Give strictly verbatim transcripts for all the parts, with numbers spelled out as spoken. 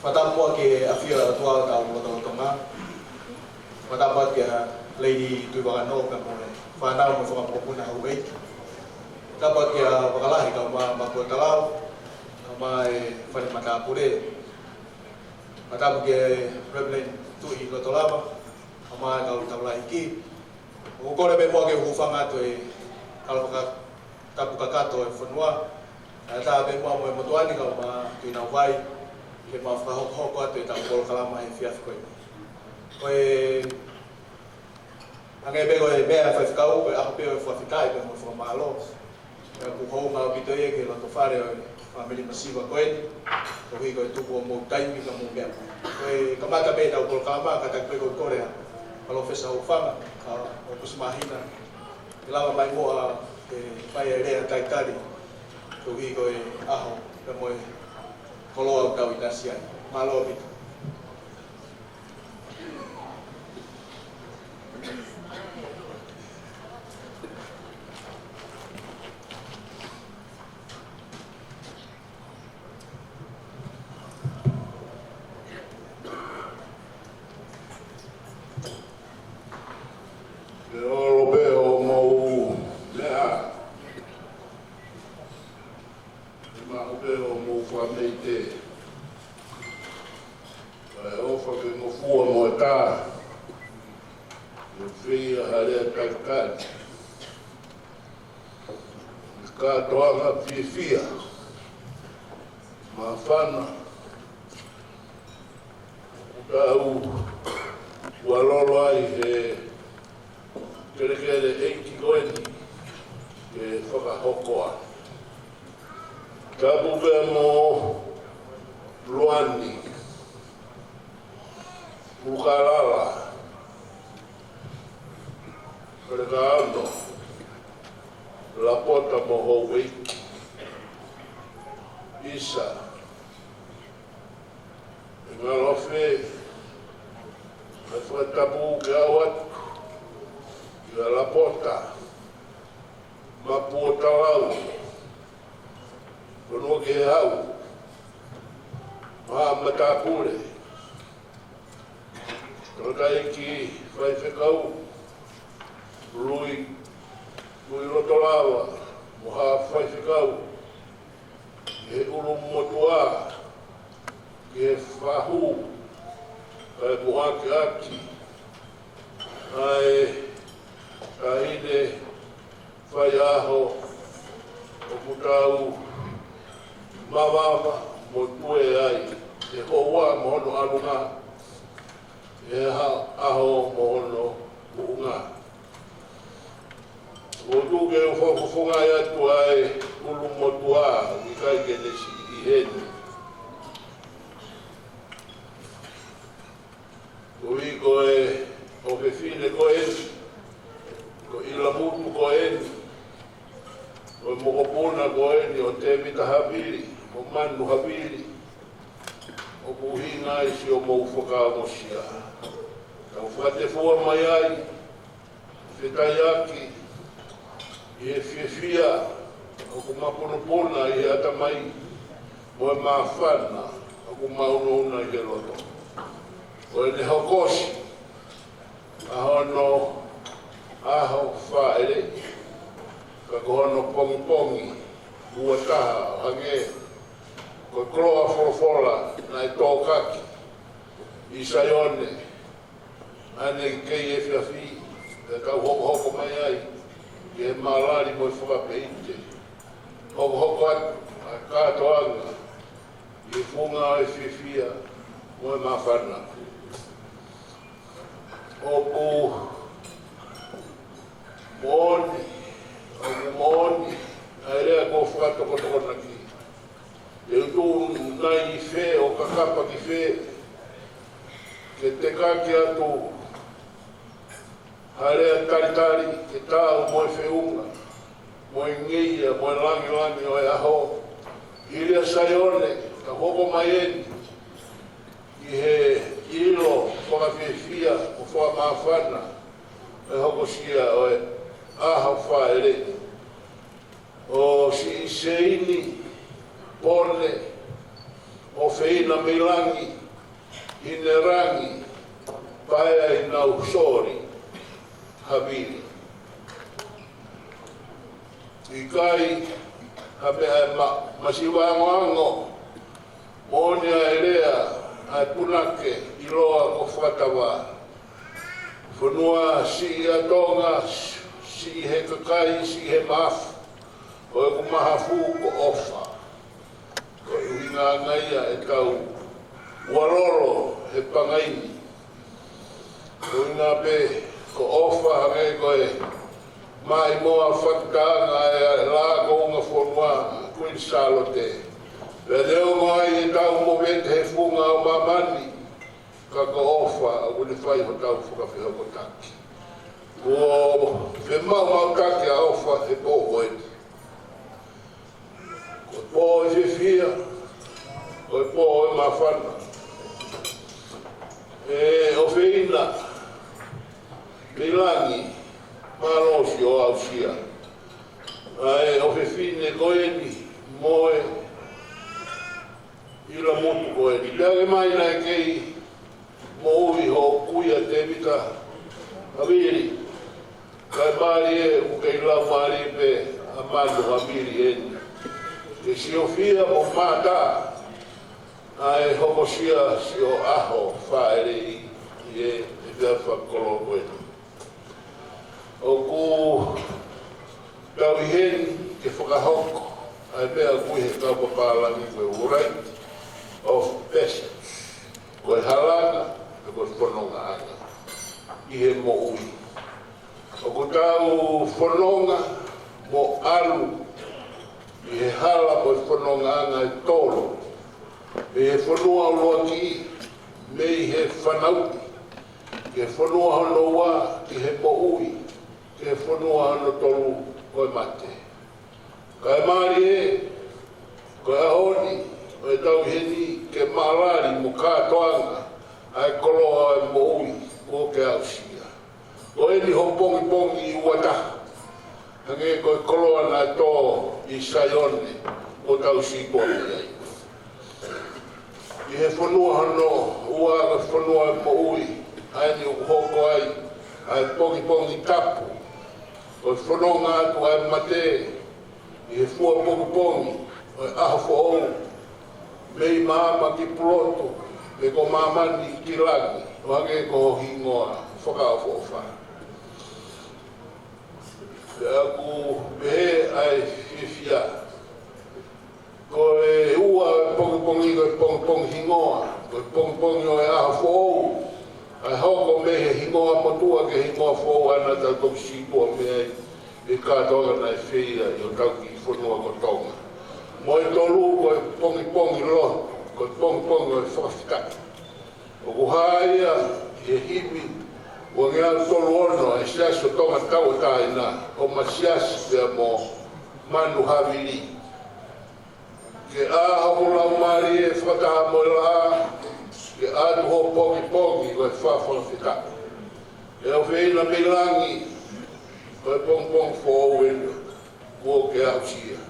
Fakatapu ki he ʻafio ʻa e ʻOtua ʻi hotau lotolotonga. Fakatapu kia Lady Tuʻivakanō pea mo e fānau mo e fanga mokopuna Houʻeiki. Fakatapu kia Vakalahi kae ʻumaʻā Mapuatalau, kae ʻumaʻā e fale matāpule. Fakatapu kia Reverend Tuʻi Lotolava, kae ʻumaʻā e kau taulaʻeiki. ʻOku ou kole pē muʻa ke u hūfanga atu he kalo fakatapu kakato e fonua. Kae ʻatā pē muʻa mo e motuʻa ni kae ʻumaʻā Tuʻi Nauvai, ke mau fakahokohoko atu ʻetau polokalama he efiafi ko eni. Ko e hangē pē ko e meʻa ʻa e faifekau, ko e ʻaho pē ʻo e fakafetaʻi pea mo e fakamālō. Pea ʻoku hounga ʻaupito ia ki he loto fale ʻo e fāmili masiva ko eni, koeʻuhi ko e tuku hoʻomou taimi ka mou meʻa. Ko e kamata pē ʻetau polokalama, kātaki pē ʻoku ou kole ʻa Palōfesa Hōfanga, ʻa Kusi Māhina, ke lava mai muʻa ke fai e lea talitali, koeʻuhi ko e ʻaho pea mo e koloa ʻoku tau ʻinasi ai. Mālō ʻaupito. Ke ʻolo pē hoʻomou meʻa. Ke maʻu pē hoʻomou fakameʻite. Kae ʻofa ke ngofua mo e tā. Ke fai ha lea talitali. Ke kātoanga fiefia. Māfana. Tau ua lolo ai he kelekele ʻeiki ko eni ke fakahoko ai. Tapu pea mo Luani, Ukalala, Kalekaano, Lapota mo Houʻeiki, ʻIsa, ʻe ngalo fē, ʻa e fakatapu ke ʻoatu kia Lapota, Mapuatalau, Fonuakehau, Maʻa Matāpule, Toketā ʻEiki Faifekau, Lui, Lui Lotolava, mo ha faifekau, ki he ʻulumotuʻa, ki he fahu, kae muʻaki ʻaki ʻa e taʻahine faiʻaho ʻoku tau mavava mo tue ai he houa mo hono ʻalunga, he ha-, ʻaho mo hono kuʻunga. ʻOku ou tuku ke u fakafofongaʻi atu ʻa e ʻulumotuʻa, ʻoku ʻikai ke ne siʻi ʻi heni. Koeʻuhi ko e ʻofefine ko eni, ko ʻIlamutu ko eni, ko e mokopuna ko eni ʻo Tēvita Havili mo Manu Havili, ʻoku ʻuhinga ai siʻomou fakaongosia. Tau fakatefua mai ai, fetaʻiaki ʻi he fiefia ʻoku mapunopuna ʻi he ʻatamai, mo e māfana ʻoku maunouna ʻi he loto. Ko ʻene hokosi ʻa hono ʻaho fāʻeleʻi, ka ko hono pongipongi ua taha ʻo hangē ko e koloa folofola naʻe tōkaki ʻi Saione, ʻa eni kei efiafi, pea tau hokohoko mai ai ki he malali mo e fakapeite. Hokohoko atu ʻa e kātoanga ʻi he funga ʻo e fiefia mo e māfana. ʻOku moʻoni, ʻoku moʻoni ʻa e lea ko e fakatokotokonaki. ʻE tuʻu nai ʻi fē ʻo kakapa ki fē, ke tekaki atu ha lea talitali ke taau mo e feʻunga, mo e ngeia, mo e langilangi ʻo e ʻaho. Hili ʻa Saione, ka hoko mai eni ʻi he ʻilo fakafiefia mo fakamāfana ʻa e hokosia ʻo e ʻaho fāʻeleʻi. ʻO Siʻi Seini Pone, ʻo Feina mei langi, Hinelangi, paea ʻi nau soli, havili. ʻIkai ha meʻa ʻe ma-, masiva angoango, moʻoni ʻa e lea ʻa e punake ʻiloa ko Fakatava. Fonua siʻi ʻa Tonga, siʻi he kakai, siʻi he mahafu. Ko ʻeku mahafu ko ʻOfa. Ko e ʻuhinga ia ʻetau ualolo he pangai ni. Ko e ʻuhinga pē ko ʻOfa hangē ko e maʻimoa fakataʻanga ʻa e laʻā ko unga fonua, Kuini Sālote. Pea neongo ai ʻetau movete he funga ʻo māmani, ka ko ʻOfa ʻoku ne fai hotau fakafehokotaki. Kuo femaʻumaʻutaki ʻa ʻOfa he pō ko eni. Ko e pō ʻo e fiefia, ko e pō ʻo e māfana. ʻE ʻofeina mei langi, mālō siʻo aʻusia ʻa e ʻofefine ko eni mo e ʻilamutu ko eni. Pea ke mai naʻe kei moʻui hoʻo kui ʻa Tēvita Havili. Kae mālie ʻoku kei laumālie pē ʻa Manu Havili eni. Ke siofia mo mātā ʻa e hokosia siʻo ʻaho fāʻeleʻi ʻi he, he fakakolo ko eni. ʻOku tau ʻi heni ke fakahoko ʻa e meʻa ʻoku ui he kau pālangi ko e right of passage. Ko e halanga, pe ko e fonongaʻanga ʻi he moʻui. ʻOku tau fononga mo ʻalu ʻi he hala ko e fonongaʻanga ʻe tolu. Mei he fonua ʻuluaki, mei he fanauʻi, ki he fonua hono ua, ki he moʻui, ki he fonua hono tolu ko e mate. Kae mālie, ko e ʻaho ni, ʻoku tau ʻi heni ke maʻalali mo kātoanga ʻa e koloa ʻo e moʻui kuo ke aʻusia. Ko eni ho pongipongi ʻe ua taha, hangē ko e koloa naʻe tō ʻi Saione, ʻoku tau sītuʻa mei ai. ʻI he fonua hono ua, ko e fonua ʻo e moʻui, ʻa eni ʻoku hoko ai ʻa e pongipongi tapu, ko e fononga atu ʻa e mate ʻi he fua pongipongi ʻo e ʻaho foʻou, mei maama ki Pulotu, mei ko māmani ki langi, ʻo hangē ko ho hingoa fakaʻofoʻofa. Pea ʻoku pehē ʻa e fiefia. Ko e ua ʻo e pongipongi, ko e pongipongi hingoa, ko e pongipongi ʻo e ʻaho foʻou, ʻa e hoko mei he hingoa motuʻa ki he hingoa foʻou ʻa ia naʻa tau toki sītuʻa mei ai, ʻi he kātoanga naʻe fai ʻi hotau kiʻi fonua ko Tonga. Mo e tolu, ko e pongipongi lotu, ko e pongipongi ʻo e fakafetaʻi. ʻOku hā ia ʻi he himi uangeau tolu ono ʻa e Siasi ʻo Tonga Tauʻatāina, ʻo ma siasi pea mo Manu Havili. Ke ʻā hoku laumālie fakataha mo e laʻā, ke ʻatu ho pongipongi ko e fakafetaʻi. ʻE ʻofeina mei langi, ko e pongipongi foʻou eni kuo ke aʻusia.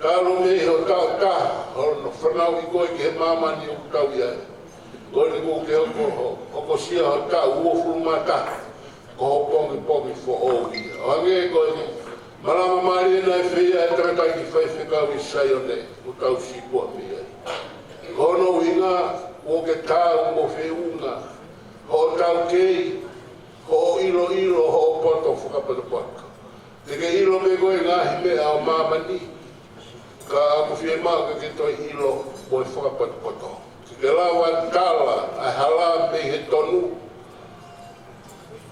Talu mei ho taʻu taha hono fanauʻi koe ki he māmani ʻoku tau ʻi ai. Ko eni kuo ke hoko, hokosia ho taʻu uofulu mā taha ko ho pongipongi foʻou ia. ʻO hangē ko e malanga mālie naʻe fai ʻe he tangataʻeiki faifekau ʻi Saione, ʻoku tau sītuʻa mei ai. Ko hono ʻuhinga, kuo ke taau mo feʻunga hoʻo taukei, hoʻo ʻiloʻilo, hoʻo poto fakapotopoto. Te ke ʻilo pē ko e ngaahi meʻa ʻo māmani, ka ʻoku fiemaʻu ke ke toe ʻilo mo e fakapotopoto. Ke ke lava tala ʻa e hala mei he tonu,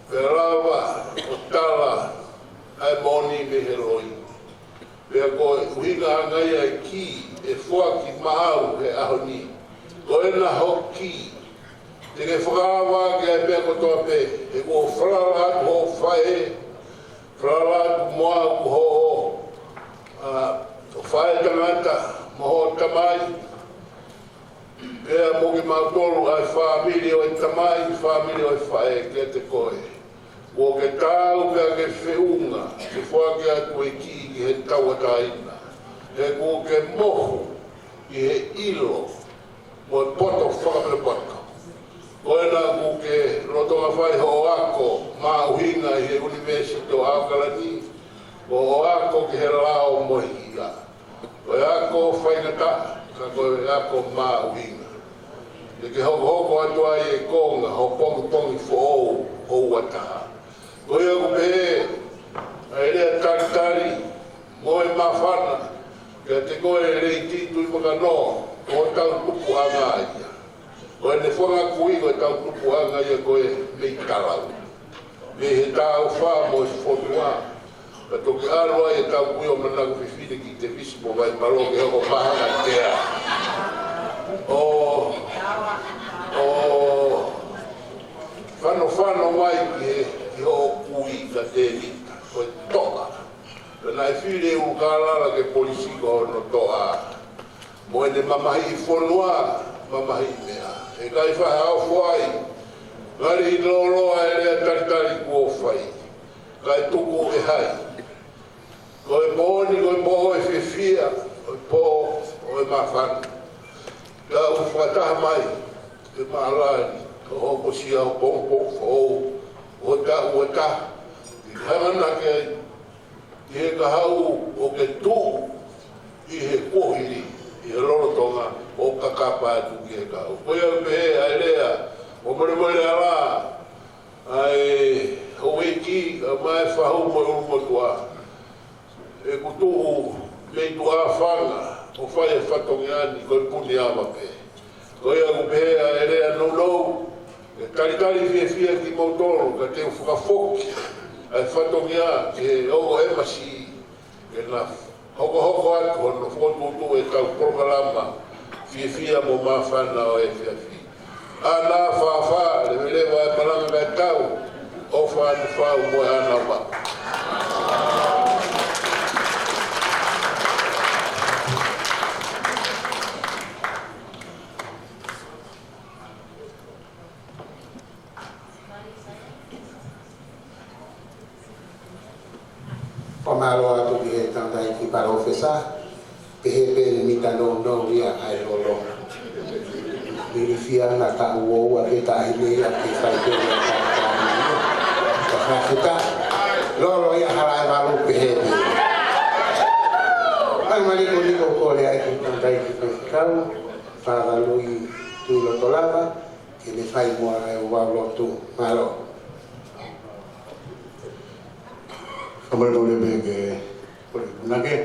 ke lava ʻo tala ʻa e moʻoni mei he loi. Pea ko e ʻuhinga ia ʻa e kī ʻe foaki maʻau he ʻaho ni. Ko ena ho kī. Te ke fakaava ki ai meʻa kotoa pē, he kuo falala atu hoʻo faʻē, falala atu mo au ko hoʻo, ʻa, hoʻo faʻē tangata, mo hoʻo tamai, pea mo kimautolu ʻa e fāmili ʻo e tamai, fāmili ʻo e faʻē kiate koe. Kuo ke taau pea ke feʻunga, ke foaki atu e kī ki he tauʻatāina. He kuo ke mohu ʻi he ʻilo mo e poto fakapotopoto. Ko ena kuo ke lolotonga fai hoʻo ako mahuʻinga ʻi he ʻUnivēsiti ʻo ʻAokalani, ko hoʻo ako ki he lao mo e hila. Ko e ako faingataʻa, ka ko e ako mahuʻinga. Te ke hokohoko atu ai e konga hoʻo pongipongi foʻou hoʻo ua taha. Ko ia ʻoku pehē ʻa e lea talitali mo e māfana kiate koe Lady Tuʻimakanō, ko hotau tupuʻanga ia. Ko ʻene fanga kui ko ʻetau tupuʻanga ia ko e mei talau. Mei he taʻu fā mo e fonua. Ka toki ʻalu ai ʻetau kui ʻo Manako Fifine ki Tevisi mo Vaimālō ke hoko mahanga tea. ʻO, ʻo fanofano mai ki he, ki hoʻo kui ka Tēvita, ko e toʻa. Pea naʻe fili ʻe ʻUlukālala ke polisi ko hono toʻa. Mo ʻene mamahiʻi fonua, mamahiʻi meʻa. ʻE ʻikai fakahaofi ai. Ngali ʻi loloa e lea talitali kuo fai. Kae tuku ʻe hai. Ko e pō ni, ko e pō ʻo e fiefia, ko e pō ʻo e māfana. Tau fakataha mai, ke maʻala ni, ʻo hokosia hoʻo pongipongi foʻou, ʻo taʻu ʻe taha. ʻI hanga na ke, ʻi he kahaʻu ʻoku ke tuʻu, ʻi he kuohili, ʻi he lolotonga, ʻo kakapa atu ki he kahaʻu. Ko ia pehē ʻa e lea, ʻo molemole ala, ʻa e houʻeiki, ʻa mai fahu mo e ʻulumotuʻa. ʻEku tuʻu mei tuʻa fanga, ʻo fai e fatongia ni ko e puni ava pē. Ko ia ʻoku pehē ʻa e lea nounou, ke talitali fiefia kimoutolu, ka te u fakafoki ʻa e fatongia ki he ongo embassy, ke na hokohoko atu hono fokotuʻutuʻu ʻetau polokalama fiefia mo māfana ʻo e efiafi. ʻAna fāfā, leveleva e malanga kae tau, ʻofa ʻa e fau mo e ʻana maʻu. Fakamālō atu ki he tangataʻeiki palōfesa, pehē pē ʻene mita nounou ia ʻa e lolo. Ilifia na ka uoua pē taʻahine ia ke fai pē ia ka ka ia. Ka fakafuta, lolo ia hala ʻe valu pehē pē. Ka mali ko ni ko kole ai ki he tangataʻeiki kau, Fāvalui Tuʻilotolava, ke ne fai muʻa ʻa e ʻū vau lotu. Mālō. Fakamālō lelei pē ki he kole punake.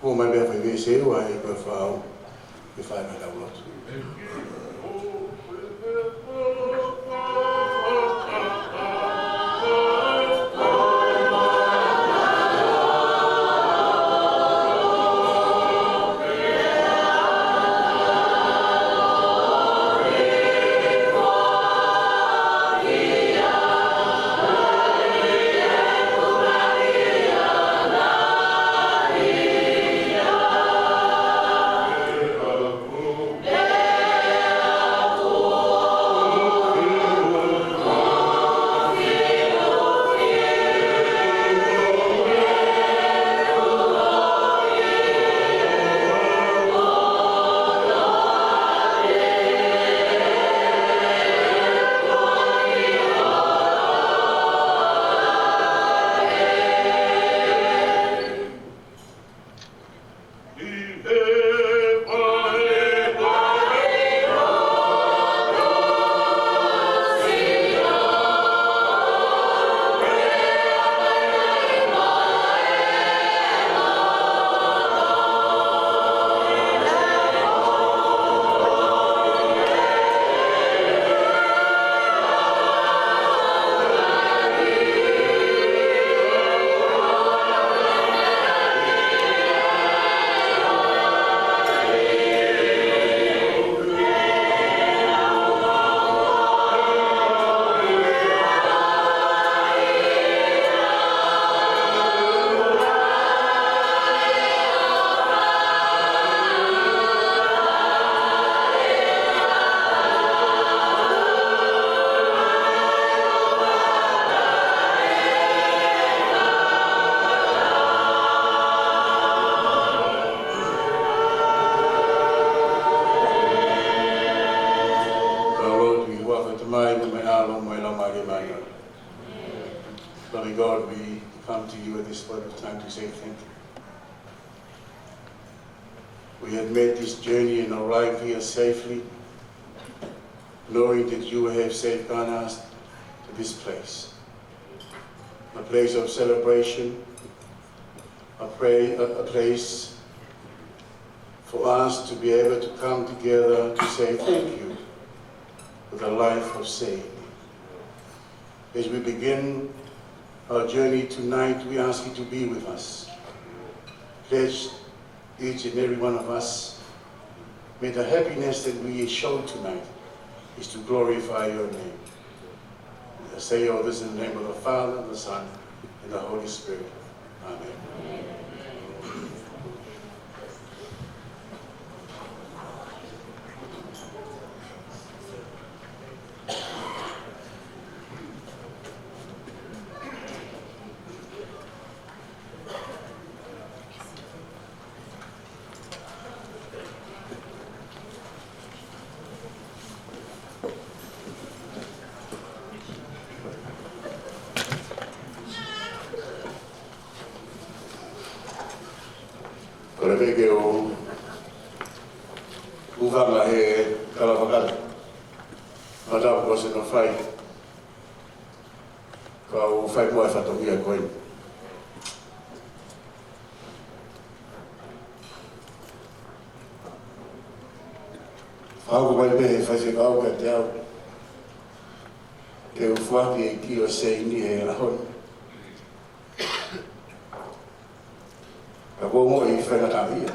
Ko mai pē fai veesi ua ʻe ko e fau. Ke fai mai ʻa e ʻū vau lotu. God, we come to you at this point of time to say thank you. We have made this journey and arrived here safely, knowing that you have safeguarded us to this place, a place of celebration, a, pray, a, a place for us to be able to come together to say thank you for the life of Seini. As we begin our journey tonight, we ask you to be with us. Bless each and every one of us. May the happiness that we show tonight is to glorify your name. I say all this in the name of the Father, the Son, and the Holy Spirit. Amen. Kole pē ke u hūfanga he kalafa kale. Mata ko se no fai. Ka u fai muʻa e fatongia ko eni. Fakahoko mai pē ʻe he faifekau kiate au ke u foaki e kī ʻo Seini he ʻaho ni. Ka ko e moʻoni faingataʻaʻia.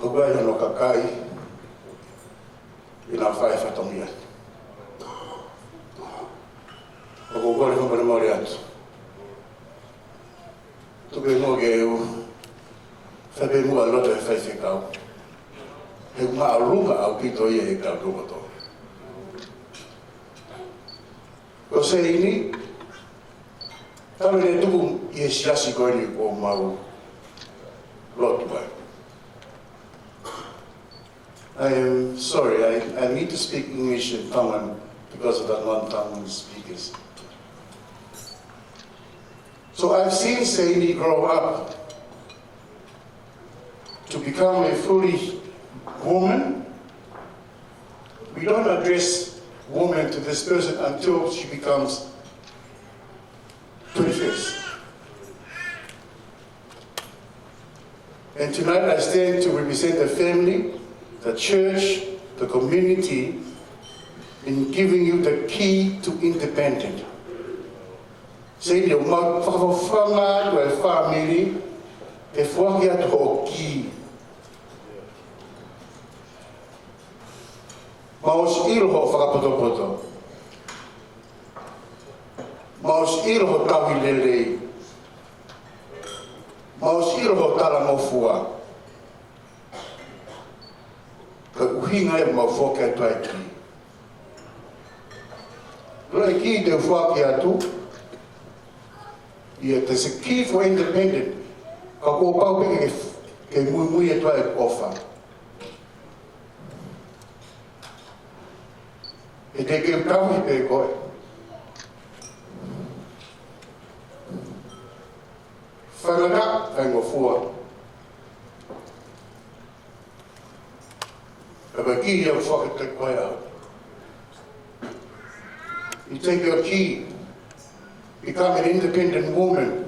ʻOku ʻi ai hono kakai ʻi he fai fatongia. ʻOku ou kole fakamolemole atu. Tuku muʻa ke u fai pē muʻa e loto ʻo e faifekau. He ʻoku māʻolunga ʻaupito ia ʻi he kau tukoto. Ko Seini, talu ʻene tuku ʻi he siasi ko eni ʻoku mau lotu ai. I am sorry, I, I need to speak English and Tongan because of the non-Tongan speakers. So I've seen Seini grow up to become a fully woman. We don't address woman to this person until she becomes twenty-first. And tonight I stand to represent the family, the church, the community in giving you the key to independent. Seini, ʻoku mau fakafofonga atu e fāmili ke foaki atu hoʻo kī. Mau ʻosi ʻilo hoʻo fakapotopoto. Mau ʻosi ʻilo hoʻo tauhi lelei. Mau ʻosi ʻilo hoʻo talangofua. Ko e ʻuhinga ia ʻoku mau foaki atu ai e kī. Ko e kī te u foaki atu, it is a key for independent. Ka kuo pau pē ke, ke muimui atu ai e ʻofa. He te ke tauhi pē koe. Faingataʻa, faingofua. Ka ko e kī ia ʻoku foaki atu kiate koe. You take your key, become an independent woman,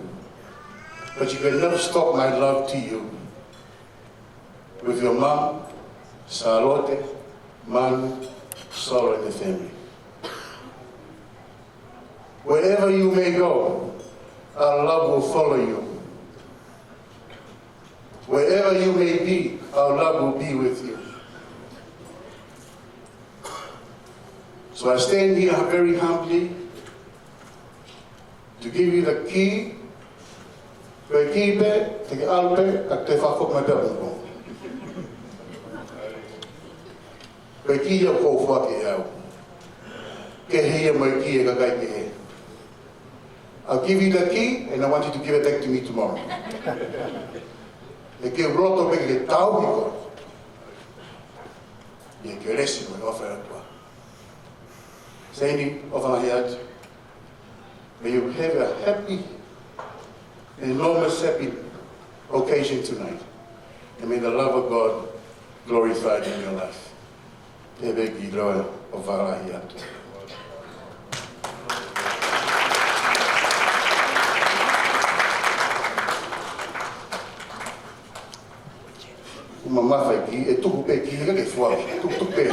but you can never stop my love to you. With your mom, Sālote, Manu, Solo and the family. Wherever you may go, our love will follow you. Wherever you may be, our love will be with you. So I stand here very humbly to give you the key. Ko e kī pē, te ke ʻalu pē, ka te fakafoki mai pē ʻo ʻunu. Ko e kī ia ʻoku ou foaki ʻe au. Kehe ia mo e kī ʻa e kakai kehe. I'll give you the key and I want you to give it back to me tomorrow. He ke u loto pē ke tauhi koe ʻi he kelesi mo e ʻofa ʻa e ʻOtua. Seini, ʻofa lahi atu. May you have a happy, enormous happy occasion tonight. And may the love of God glorified in your life. Pehē ki loa ʻo fālahi atu. Uma mafai ki, ʻe tuku pē ki, he ka ke fua, tuku, tuku pē.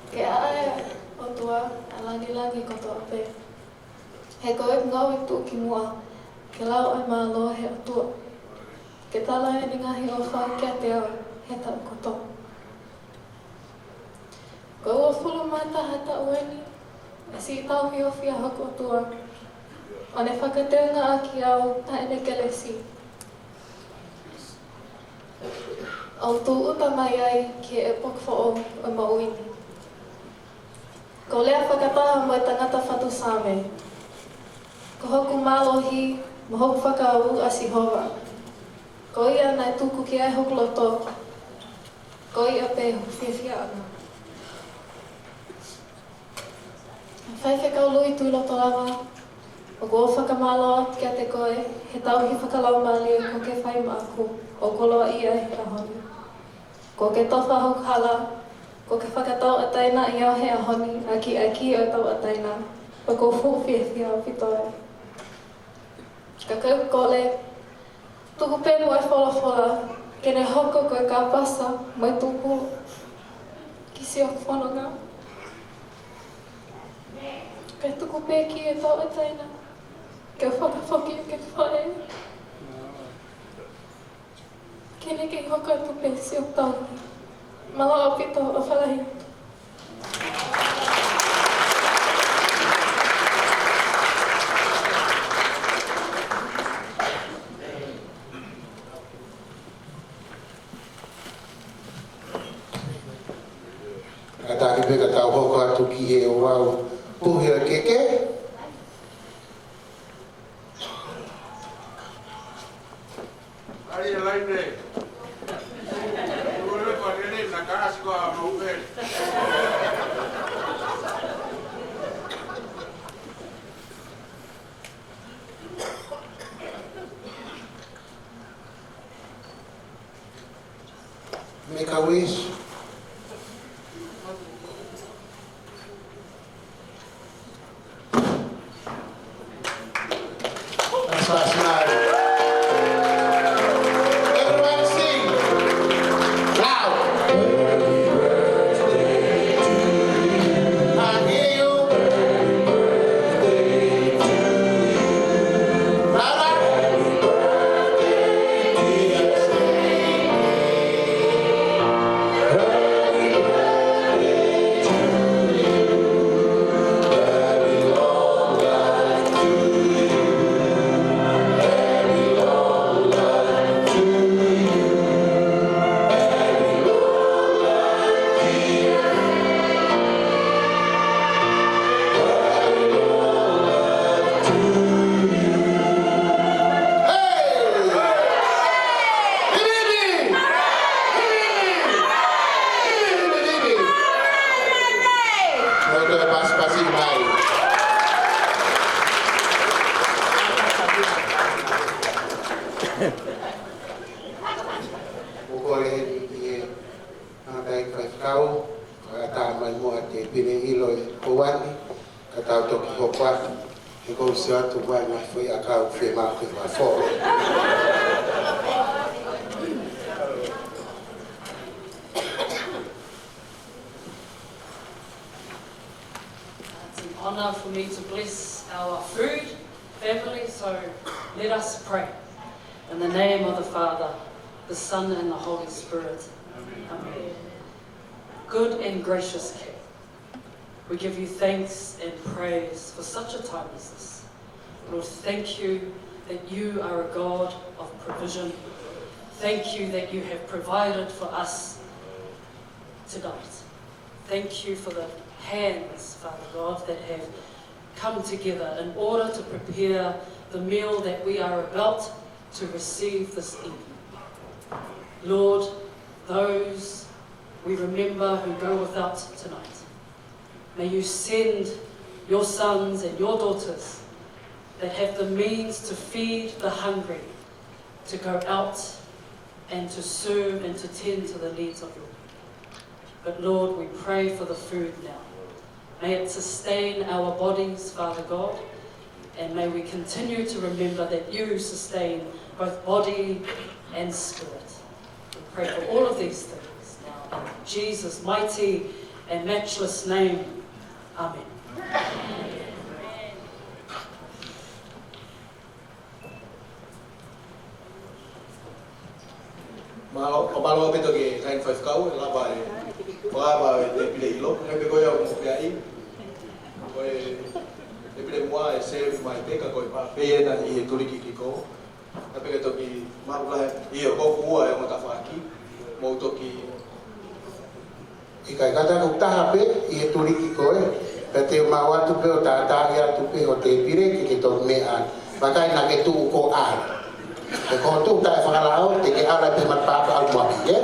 Ke ʻaʻe ʻOtua ʻa e langilangi kotoa pē. He ko e ngāue tuʻukimuʻa ke lau ʻa e mālō ʻa e ʻOtua. Ke tala ʻene ngaahi ʻofa kiate au he taʻu kotoa. Ko e uofulu mā taha taʻu eni ʻa e siʻi tauhi ofi ʻa hoku ʻOtua, ʻo ne fakateunga ʻaki au ʻa ʻene kelesi. ʻO tūʻuta mai ai ki he ʻepoki foʻou ʻo e moʻui ni. Ko e lea fakataha mo e tangata fatu Saame: Ko hoku mālohi mo hoku fakaū ʻa Sihova. Ko ia naʻe tuku ki ai hoku loto. Ko ia pē hoku fiefia ʻana. Faifekau Lui Tuʻiloto Lava, ʻoku ou fakamālō atu kiate koe he tauhi fakalaumālie kuo ke fai maʻaku ʻo koloaʻia he ʻaho ni. Kuo ke tofa hoku hala, kuo ke fakatauʻatāinaʻi au he ʻaho ni ʻaki ʻa e kī ʻo e tauʻatāina, ʻoku ou fuʻu fiefia ʻaupito ai. Ka ʻoku ou kole, tuku pē mo e folofola ke ne hoko ko e kāpasa mo e tupulu ki siʻoku fononga. Kae tuku pē ki he tauʻatāina ke fakafoki ke faʻē. Ke ne kei hoko atu pē siʻoku tauhi. Mālō ʻaupito, ʻofa lahi atu. Kātaki pē ka tau hoko atu ki he ouau puhi ʻo e keke. Ai, e laine. Ule pa lele na kasi ko a mau pē. Make a wish. That's last night. Everybody sing loud. I hear you. Louder. Ua kole heni ki he tangataʻeiki faifekau, ʻo ʻatā mai muʻa ʻa e pine ʻilo ʻi he ʻaho ni, ka tau toki hoko atu, he ʻoku ou sio atu mai ngaahi foʻi ʻakau fiemaʻu ke fakafou. It's an honor for me to bless our food family, so let us pray. In the name of the Father, the Son, and the Holy Spirit. Amen. Good and gracious King, we give you thanks and praise for such a time as this. Lord, thank you that you are a God of provision. Thank you that you have provided for us tonight. Thank you for the hands, Father God, that have come together in order to prepare the meal that we are about to receive this evening. Lord, those we remember who go without tonight, may you send your sons and your daughters that have the means to feed the hungry to go out and to serve and to tend to the needs of your people. But Lord, we pray for the food now. May it sustain our bodies, Father God, and may we continue to remember that you sustain both body and spirit. We pray for all of these things now in Jesus' mighty and matchless name. Amen. Mālō, ʻo mālō ʻaupito ki he kakai faifekau, ʻe lava ʻe, ʻe lava ʻe Tēpile ʻilo, ʻe pē ko ia ʻoku mou pehē ai. Ko e Tēpile muʻa ʻe save mai pē ka ko e pā pē ena ʻi he tuliki kiko. ʻE pē ke toki maʻu lahi, ʻio, ko ʻeku ua ʻe ongo tafaʻaki, mou toki ʻIkai, ka ko ʻeku taha pē ʻi he tuliki ko ē, pea te u maʻu atu pē ʻo tātaaʻi atu pē ho tēpile ke ke toki meʻa. Vakai naʻa ke tuʻu ko ʻai. He ko hoʻo tuʻu taʻefakalao, te ke ʻalu pē mata papa ʻalu mo ʻapi, ē?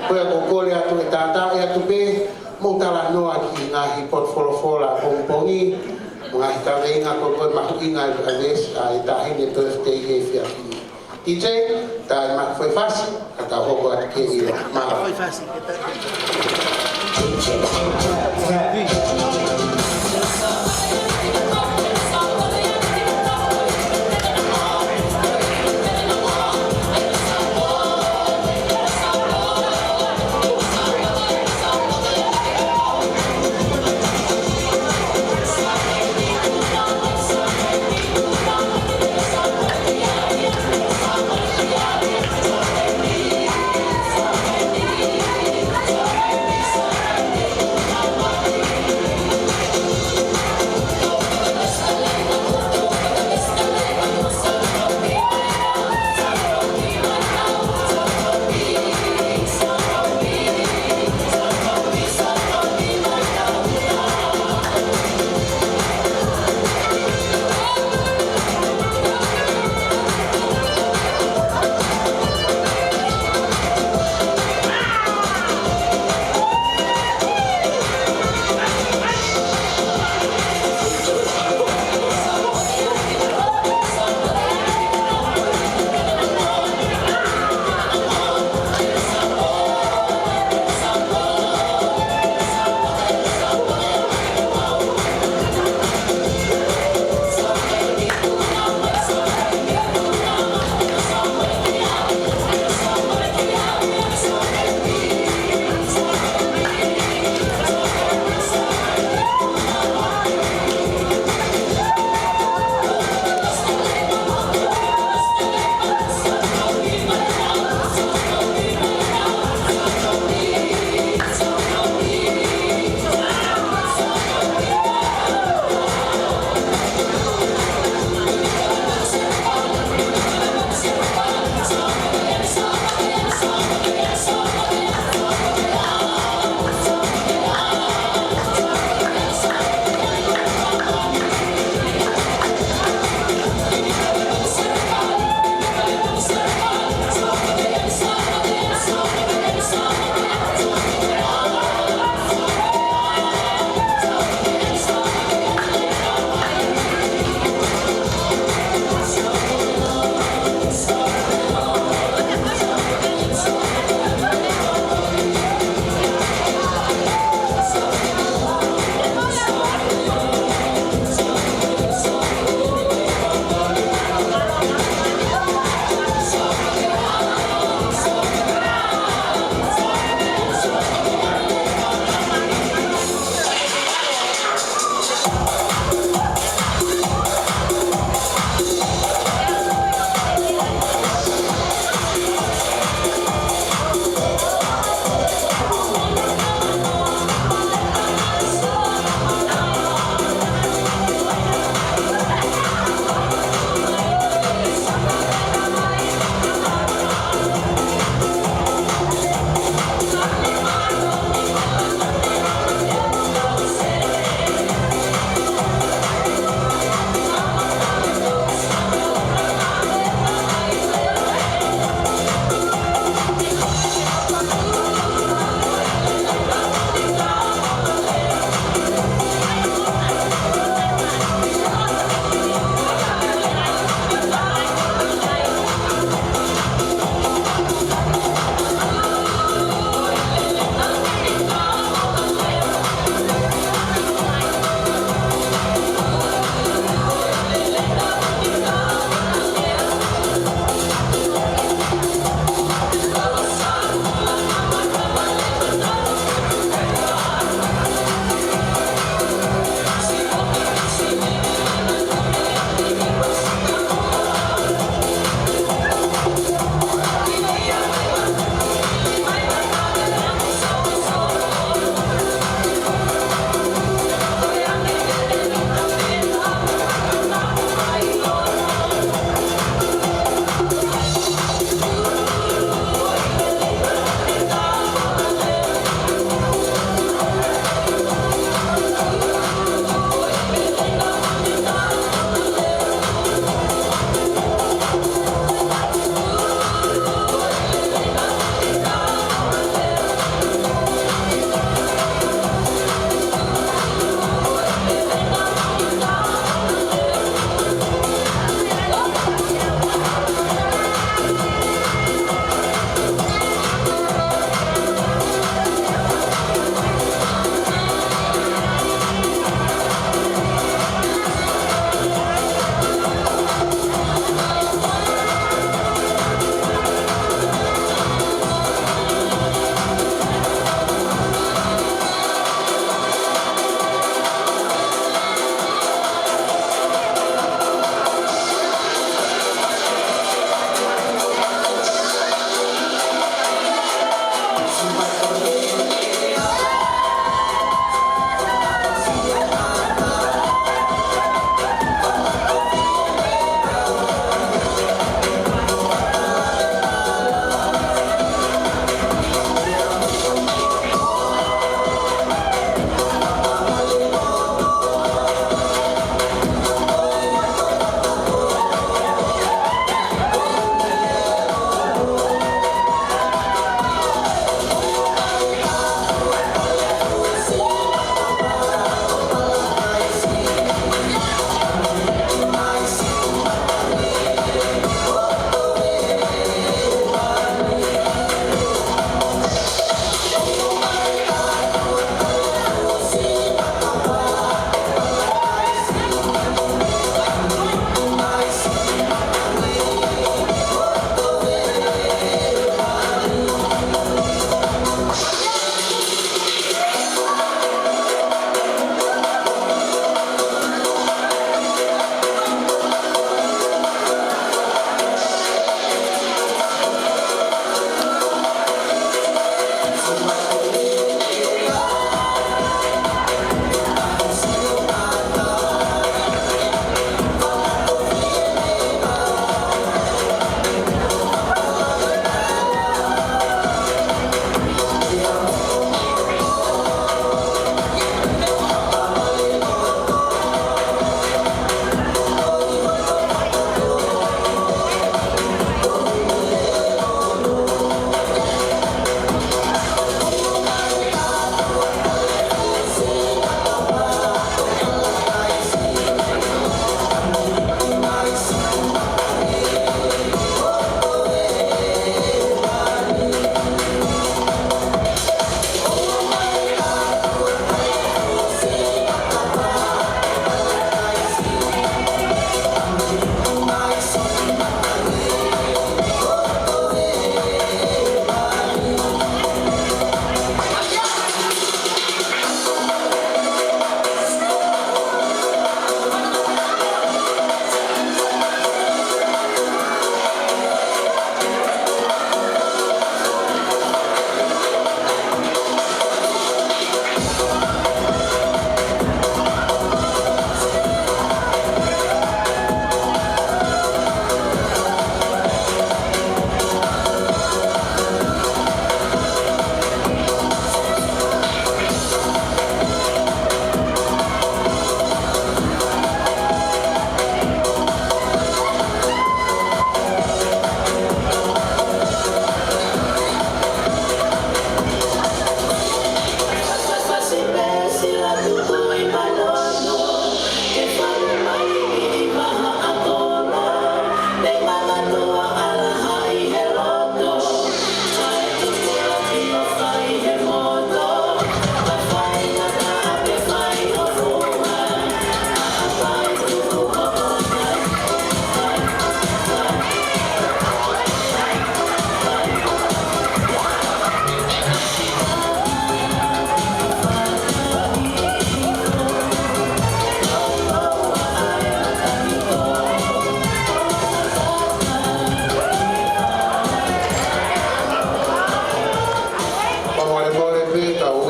Ko ia ʻoku ou kole atu ʻe tātaaʻi atu pē, mou talanoa ki he ngaahi potu folofola ʻapongipongi, mo e ngaahi kaveinga ko ē mahuʻinga ʻa e veesi, ʻa e taʻahine birthday he efiafi ni. DJ, tā e ma foʻi fasi, ka tau hoko atu ki he ʻilo. Mālō.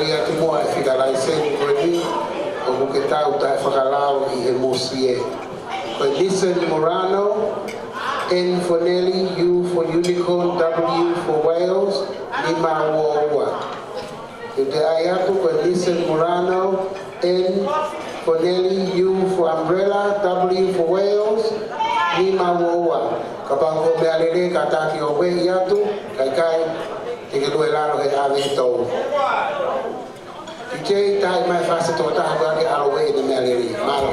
Atu muʻa e fika laiseni ko eni, ʻoku ke tau taʻefakalao ʻi he musie. Ko e Nissan Murano, N for Nelly, U for Unicorn, W for Wales, nima ua ua. Te u toe ʻai atu, ko e Nissan Murano, N for Nelly, U for Umbrella, W for Wales, nima ua ua. Kapau ko e meʻalele, kātaki ʻo ueʻi atu, kae ʻikai, te ke lue lalo he ʻave ʻe he tou. ʻIkai, taaʻi mai e fasi tokotaha ko ē ke ʻalu ʻo ueʻi e meʻalele. Mālō.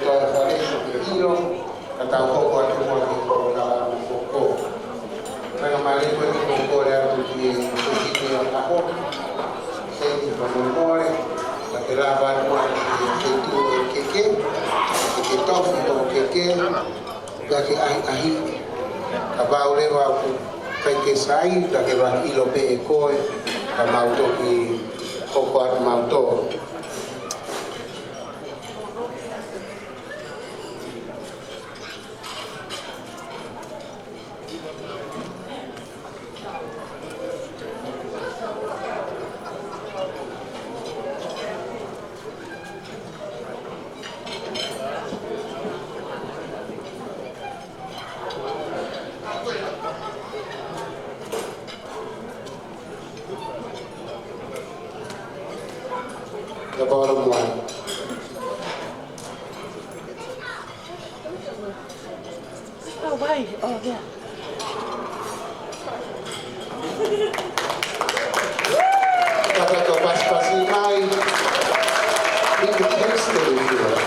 Fale ʻo ke ʻilo, ka tau hoko atu muʻa ki he polokalama foʻou. Faingamālie ko eni ʻoku ou kole atu ki he Sēniti ʻo e ʻaho, Sēniti Fakamole, ka ke lava atu muʻa ki he feituʻu ʻo e keke, ke ke tofi ʻo e keke, ka ke ʻahiʻahiʻi. Kapau leva ʻoku ʻikai ke sai, ka ke ʻilo pē ʻe koe, ka mau toki hoko atu mautolu. The bottom line. Oh, wait. Oh, yeah. Ka tau pasipasi mai. We can taste it if you want.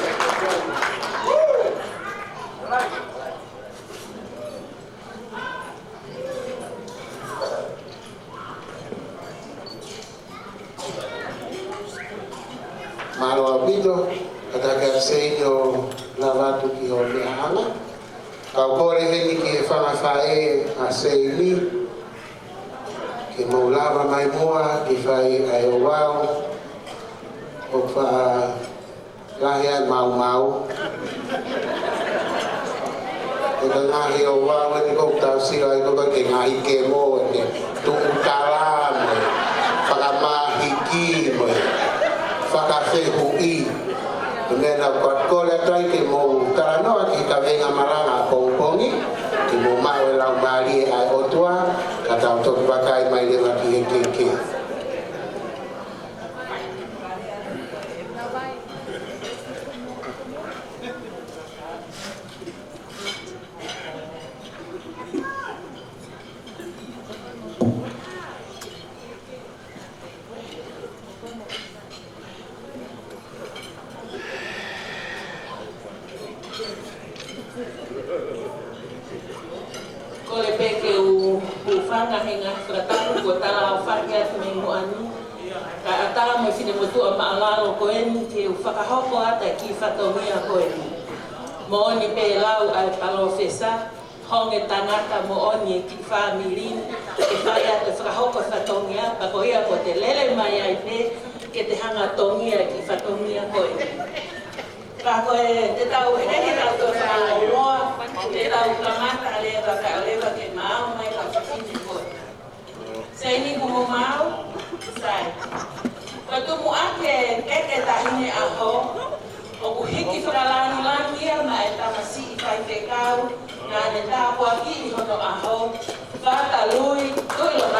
Mālō ʻaupito, ka tau kiʻi ʻosi ʻo lava atu ki hoʻo meʻa hanga. Kau kole heni ki he fanga faʻē ʻa Seini, ke mou lava mai muʻa ke fai ʻa e ouau, ʻo fa- Lahi ai maumau. Ko e ngaahi ouau eni ʻoku tau sio ai ko e ngaahi kemo eni. Tuʻu tala mo e fakamahiki mo e fakafehuʻi. Ko e meʻa naʻa ku kole atu ai ke mou talanoa ki he kaveinga malanga ʻapongipongi. Ke mou maʻu e laumālie ʻa e ʻOtua. Ka tau toki vakai mai leva ki he keke. Kole pē ke u, u hūfanga he ngaahi fakatapu kuo talaʻofa atu mei muʻa ni. Kae ʻatā mo e finemotuʻa māʻulalo ko eni ke u fakahoko atu e kiʻi fatongia ko eni. Moʻoni pē lau ʻa e palōfesa, honge tangata moʻoni e kiʻi fāmili ni, ke fai atu e fakahoko fatongia, pea ko ia kuo te lele mai ai pē, ke te hanga tongia e kiʻi fatongia ko eni. Ka ko e te tau, ʻe ʻikai ke tau toe fakalōloa, te tau kamata leva, kae ʻoua leva ke maau mai ka fifine ko ē. Seini, kuo mou maau? Sai. Ko e tumuʻaki e keke taʻahine ʻaho, ʻoku hiki fakalāngilangi ia maʻa e tamasiʻi faifekau, naʻa ne tāpuakiʻi hono ʻaho, Fata Lui Tuʻilotoa.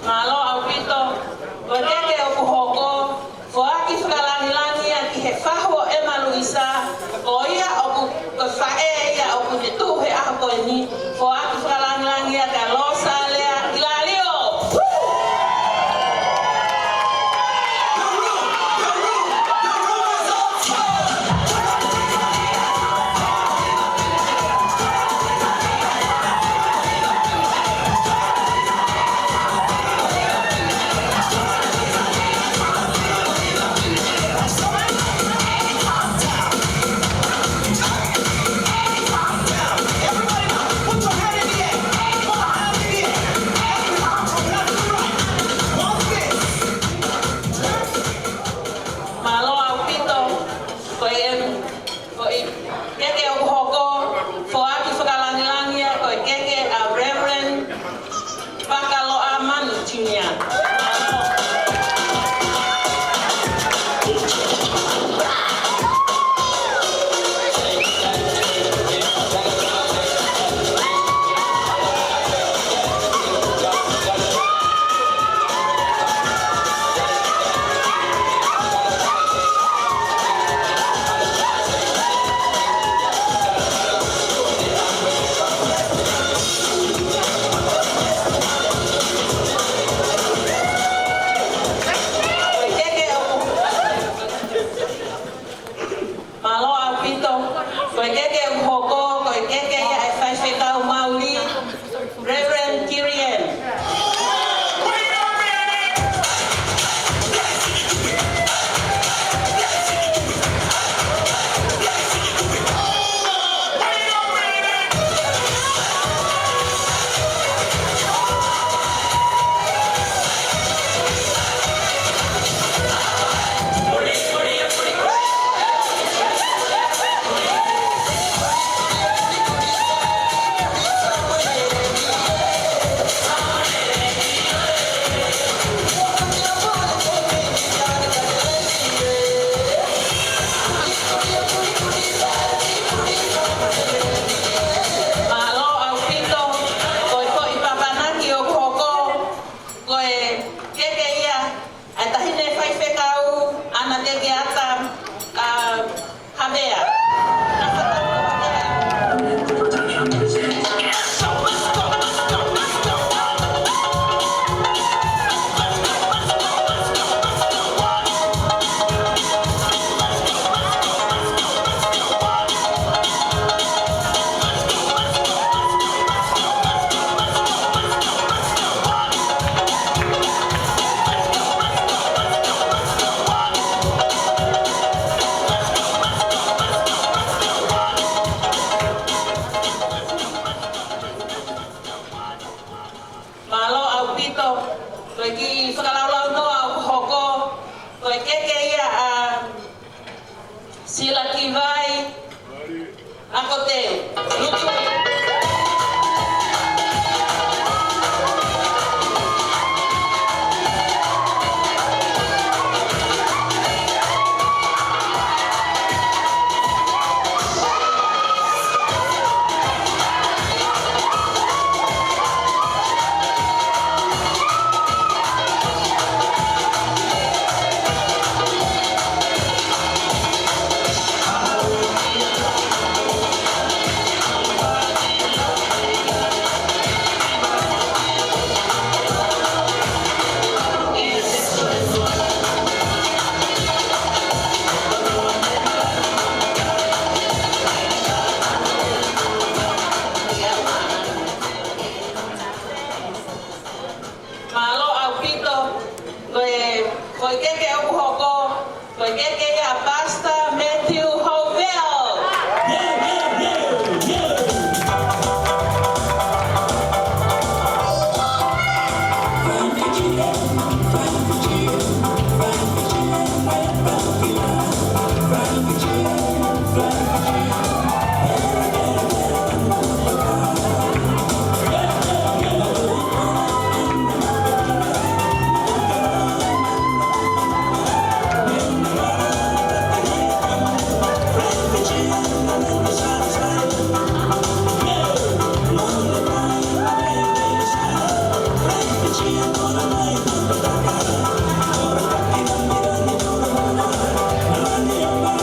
Mālō ʻaupito, ko e keke ʻoku hoko, foaki fakalangilangi ia ki he fahu ʻo ʻEma Luisa, ko ia ʻoku, ko e faʻē ia ʻoku ne tuʻu he ʻaho ko eni, foaki fakalangilangi ia kia Losalea ʻIlalio. Mālō ʻaupito, ko e, ko e keke ʻoku hoko, foaki fakalangilangi ia, ko e keke ʻa Reverend Fakaloa Manu Junior. Mālō ʻaupito, ko e keke ʻoku hoko, ko e keke ia ʻa e faifekau maʻuli, Reverend Kirian. Mālō ʻaupito, ko e foʻi papanaki ʻoku hoko, ko e keke ia ʻa e taʻahine faifekau, ʻAna Tekeata, ʻa Havea. Mālō ʻaupito, ko e kiʻi fakalaulaunoa ʻoku hoko, ko e keke ia ʻa Sila Kivai, ʻa Koteu. Mālō ʻaupito, ko e, ko e keke ʻoku hoko, Ko e keke ia ʻa Pastor Matthew Hovell.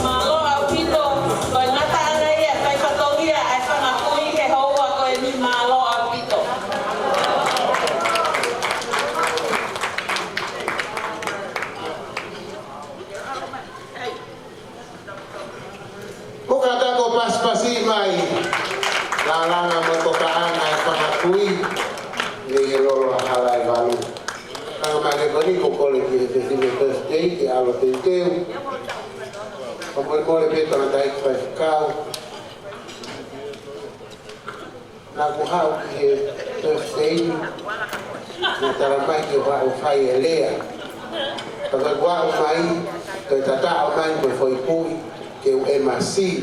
Mālō ʻaupito, ko e ngataʻanga ia, fai fatongia, ʻa e fanga kui he houa ko eni, mālō ʻaupito. Ko e kātaki ʻo pasipasi mai, lālanga mo e tokaʻanga ʻa e fanga kui, mei he lolo ʻa Halaevalu. Ka ʻi he māhina ko eni, ko e kole ki he fefine Thursday, ke ʻalu ʻo teuteu. Kae molemole pē tangataʻeiki faifekau. Naʻa ku haʻu ki he Thursday, naʻe talamai ke u haʻu ʻo fai e lea. Ka ko ʻeku aʻu mai, toe tataʻo mai mo e foʻi kui ke u M C.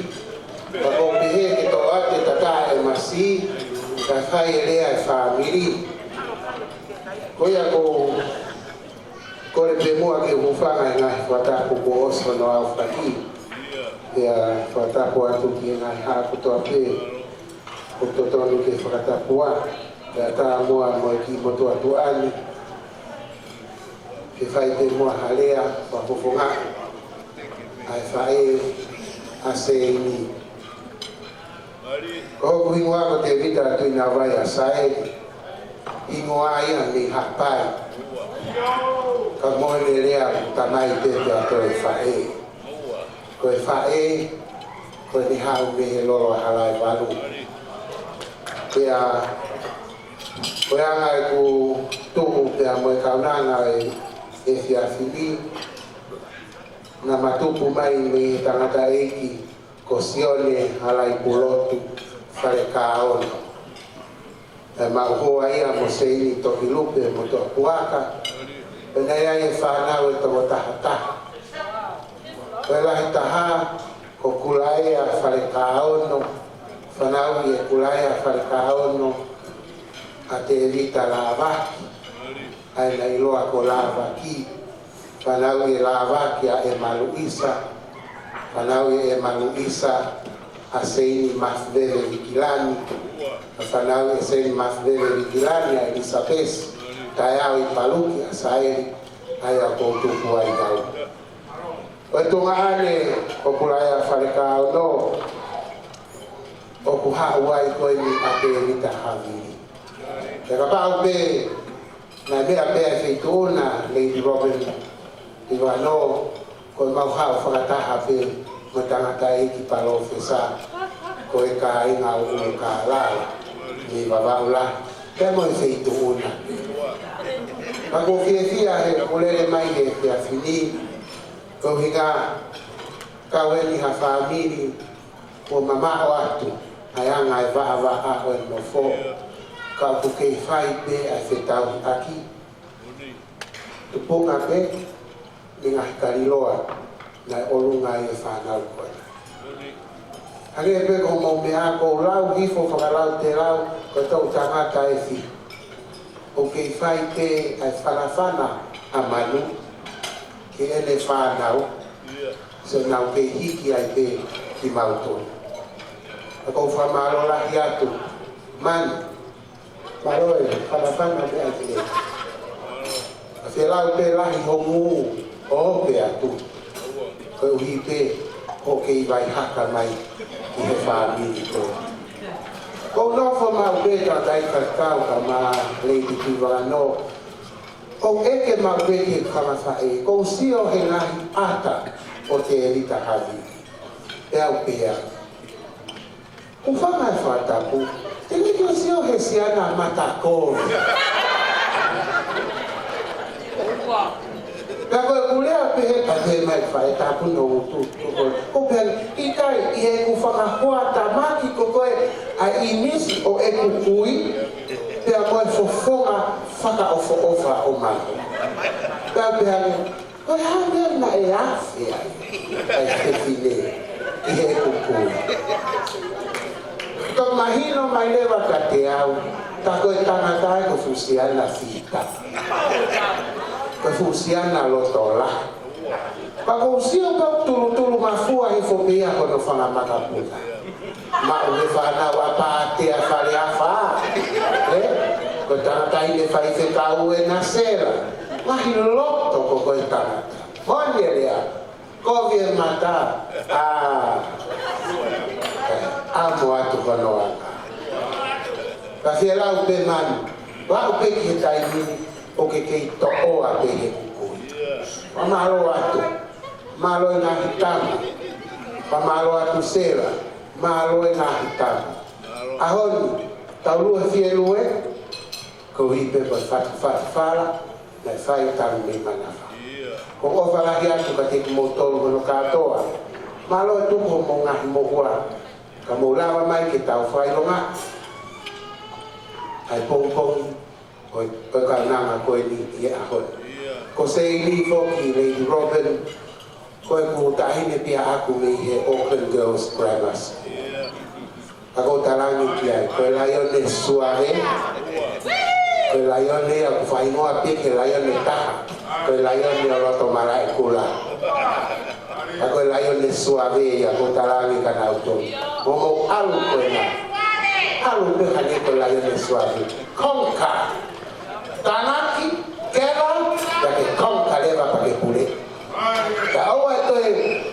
Ka ʻoku ou pehē ke toʻo atu e tataʻo M C, kae fai e lea e fāmili. Ko ia ʻoku ou kole pē muʻa ke u hūfanga he ngaahi fakatapu kuo ʻosi hono aofaki. Pea fakatapu atu ki he ngaahi haʻa kotoa pē ʻoku totonu ke fakatapua. Pea tā muʻa mo e kiʻi motuʻa tuʻa ni, ke fai pē muʻa ha lea fakafofongaʻi ʻa e faʻē ʻa Seini. Ko hoku hingoa ko Tēvita Tuʻinavai ʻa Saeli. Hingoa ia mei Haʻapai. Ka mo ʻene lea ʻoku tamai pē pea toe faʻē. Ko e faʻē, ko ʻene haʻu mei he lolo ʻa Halaevalu. Pea, ko e anga ʻeku tuʻu pea mo e kaunanga ʻo e efiafi ni, naʻa ma tupu mai mei he tangataʻeiki ko Sione Halaipulotu Falekaono. Naʻe maʻu hoa ia mo Seini Tokilupe mo Toʻapuaka. Pea naʻe ʻi ai e fānau ʻe toko taha taha. Ko e lahi taha, ko Kulaea Falekaono, fanauʻi ʻe Kulaea Falekaono ʻa Tēvita Lāvaki, ʻa ia naʻe ʻiloa ko Lāvaki. Fanauʻi ʻe Lāvaki ʻa ʻEma Luisa. Fanauʻi ʻe ʻEma Luisa ʻa Seini Mafiveve Vikilani. Fanauʻi ʻe Seini Mafiveve Vikilani ʻa ʻIlisapesi, taʻeʻaonga ʻi Paluki ʻa Saeli, ʻa ia ʻoku ou tupu ai au. Ko e tuongaʻane ʻo Kulaea Falekaono, ʻoku haʻu ai ko eni ʻa Tēvita Havili. Pea kapau pē naʻe meʻa pē ʻa e feituʻu na, Lady Robin Ivano, ko ʻemau haʻu fakataha pē mo e tangataʻeiki palōfesa, ko e kāinga ʻo ʻUlukālala, mei Vavaʻu Lahi, pea mo e feituʻu na. Ka ʻoku ou fiefia he ʻoku lele mai he efiafi ni, ko e ʻuhinga kau eni ha fāmili kuo mamaʻo atu ʻa e anga e vaʻavaʻa ʻo e nofo, ka ʻoku kei fai pē ʻa e fetauhiʻaki. Tupunga pē, ni ngaahi kaliloa, naʻe ʻolunga ai e fānau ko ena. Hangē pē ko hoʻomou meʻa, ʻoku ou lau hifo fakalautelau, ko e toʻutangata ʻe fiha. ʻOku kei fai pē ʻa e fanafana ʻa Manu ki heʻene fānau, so nau kei hiki ai pē kimautolu. ʻOku ou fakamālō lahi atu, Manu, mālō e fanafana meʻa ki he. ʻA e lau pē lahi hoʻo ngū ʻo ope atu. Koeʻuhi pē ʻoku kei vaihaka mai ki he fāmili ko ē. ʻOku ou nofo maʻu pē ka kai ka kau ka ma Lady Tuivakano. ʻOku ou ʻeke maʻu pē ki he kamafaʻē. ʻOku ou sio he ngaahi ʻata ʻo Tēvita Havili. Pea u pehē, ʻoku fanga e fakatapu, te ne ke sio he siana matakovi. Pea ko ʻeku lea pē Pea pehē mai e faʻē, tāpuni hoʻo ngutu, tuku. Ko e pehē, ʻikai, ʻi heʻeku fakahoa tamaki ko koe ʻa e ʻinisi ʻo ʻeku kui, pea mo e fofonga fakaʻofoʻofa ʻo malu. Pea pehē ange, ko e hā e meʻa naʻe afe ai ʻa e fefine ʻi heʻeku kui? Toki mahino mai leva kiate au, tā ko e tangata ē ko e fuʻu siana fita. Ko e fuʻu siana loto lahi. Pea ʻoku ou sio pē ʻoku tulutulu mafua hifo pē ia hono fanga makapuna. Maʻu he fānau ʻa Pātea Faleafa. Ē? Ko e tangata ʻi he faifekau ē Nasela. Ngaahi loto ko ē ʻo e tangata. Moʻoni e lea. Kovi e mata. ʻĀ. ʻAmo atu hono anga. Ka fie lau pē manu. Lau pē ki he taimi ni ʻoku ke kei toʻoa pē he kukui. Fakamālō atu. Mālō e ngaahi tama. Fakamālō atu Sela. Mālō e ngaahi tama. ʻAho ni, tau lue fielue. Ko e ʻuhi pē ko e fatufatu fala naʻe fai talu mei Manafa. Ko e ʻofa lahi atu kiate kimoutolu hono kātoa. Mālō e tuku hoʻomou ngaahi moʻua. Ka mou lava mai ke tau fakaʻilonga ʻa e pongipongi ʻo e, ʻo e kaunanga ko eni ʻi he ʻaho ni. Ko Seini foki, Lady Robin, ko ʻeku taʻahine pē ʻaʻaku mei he Auckland Girls Grammar School. Ka ʻoku ou talaange ki ai, ko e laione suave, ko e laione ia ʻoku fakahingoa pē ki he laione ʻe taha, ko e laione ʻo Loto Malaʻekula. Ka ko e laione suave ia ʻoku ou talaange kia nautolu. Mou, mou ʻalu ko ena. ʻAlu pē hangē ko e laione suave. Conquer. Tānaki, keva, pea ke conquer leva pea ke pule. Ka ʻoua ʻe toe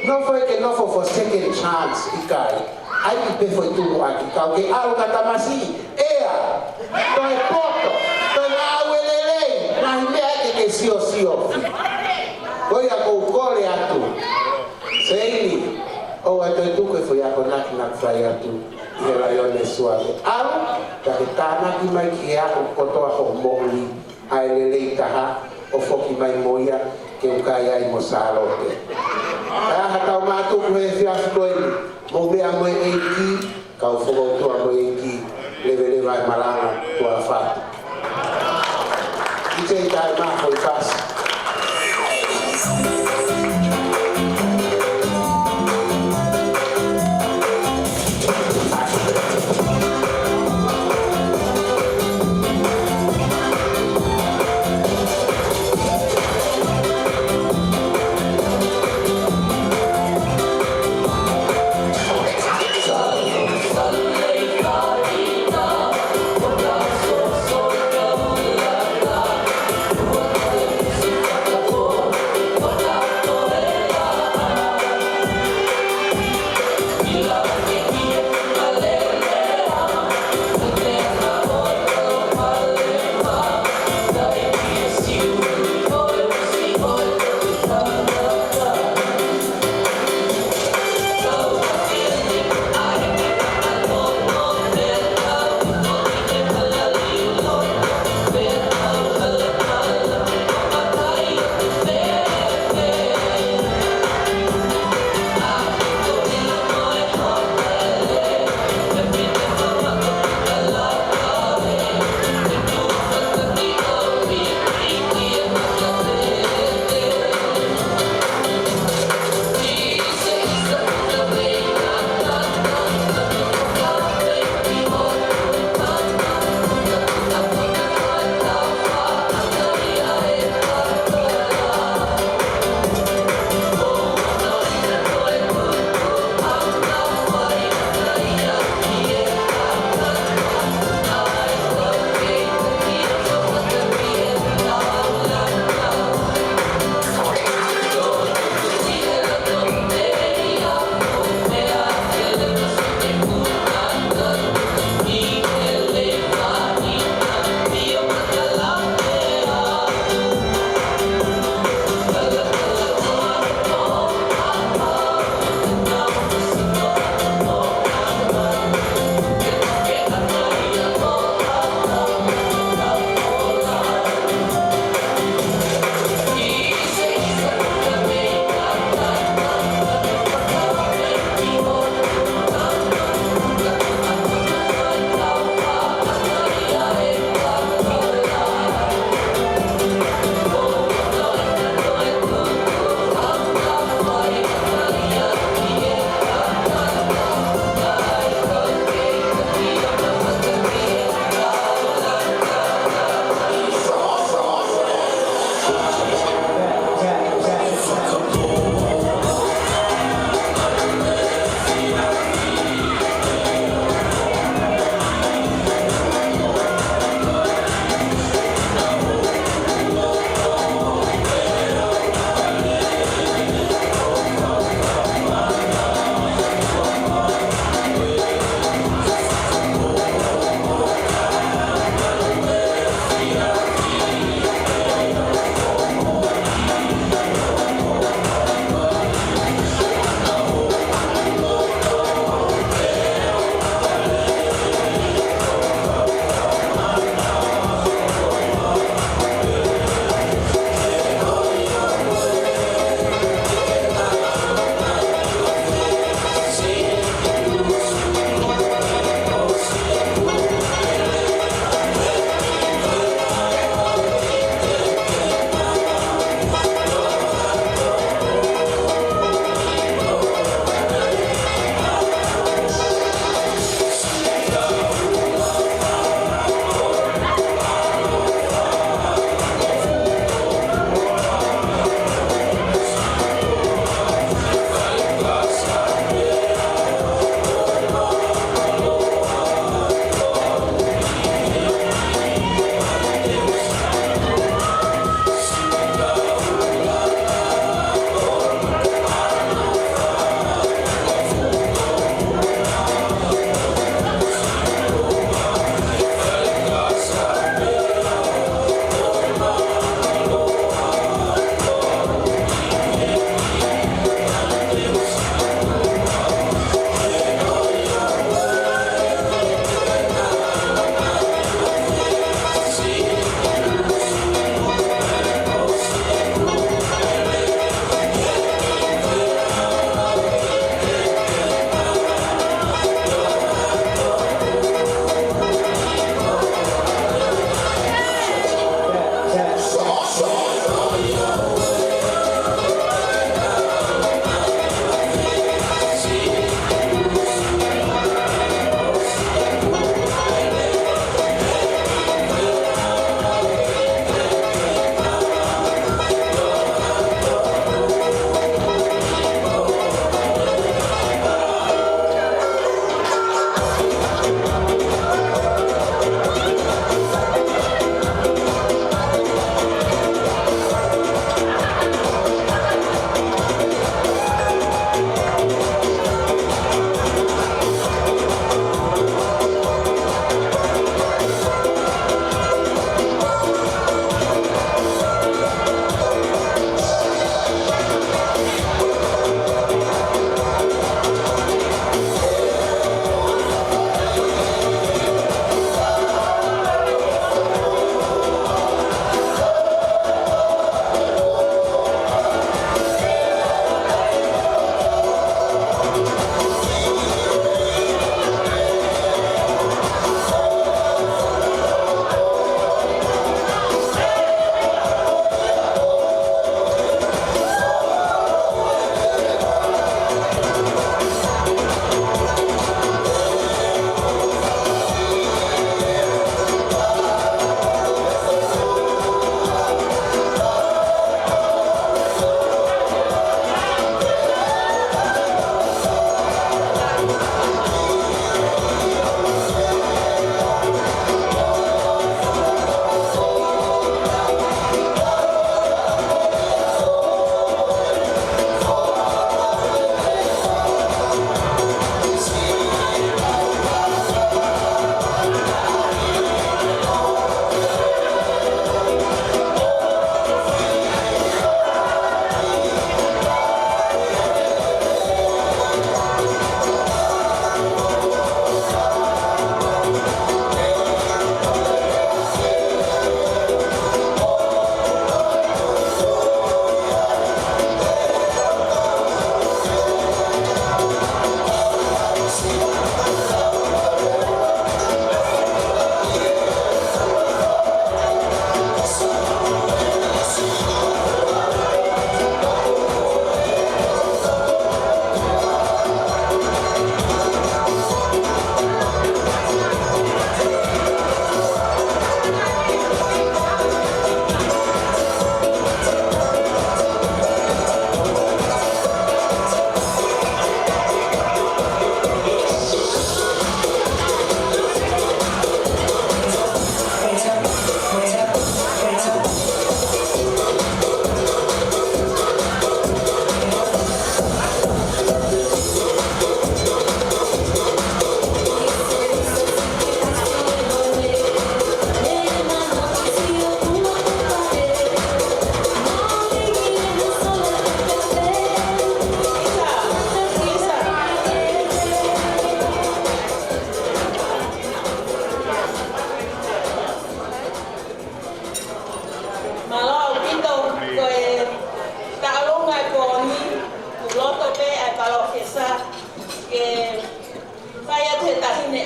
nofo ē ke nofo for second chance, ʻikai. ʻAi pē foʻi tuʻu ʻaki, kau ke ʻalu ka tamasiʻi, ʻea. Toe poto, toe ngāue lelei, ngaahi meʻa ē ke ke siosio. Ko ia ʻoku ou kole atu. Seini, ʻoua ʻe toe tuku e foʻi akonaki naʻá ku fai atu ʻi he laione suave. ʻAlu, pea ke tānaki mai ki he ʻaho kotoa hoʻo moʻui. ʻA e lelei taha ʻo foki mai mo ia ke u kai ai mo Sālote. Ka ʻi ai ha tau mātuku he efiafi ko eni, mou meʻa mo e ʻEiki, kau fokoutua mo e ʻEiki, leveleva e malanga, tuʻa fatu. ʻIkai te u taʻe mafai fasi.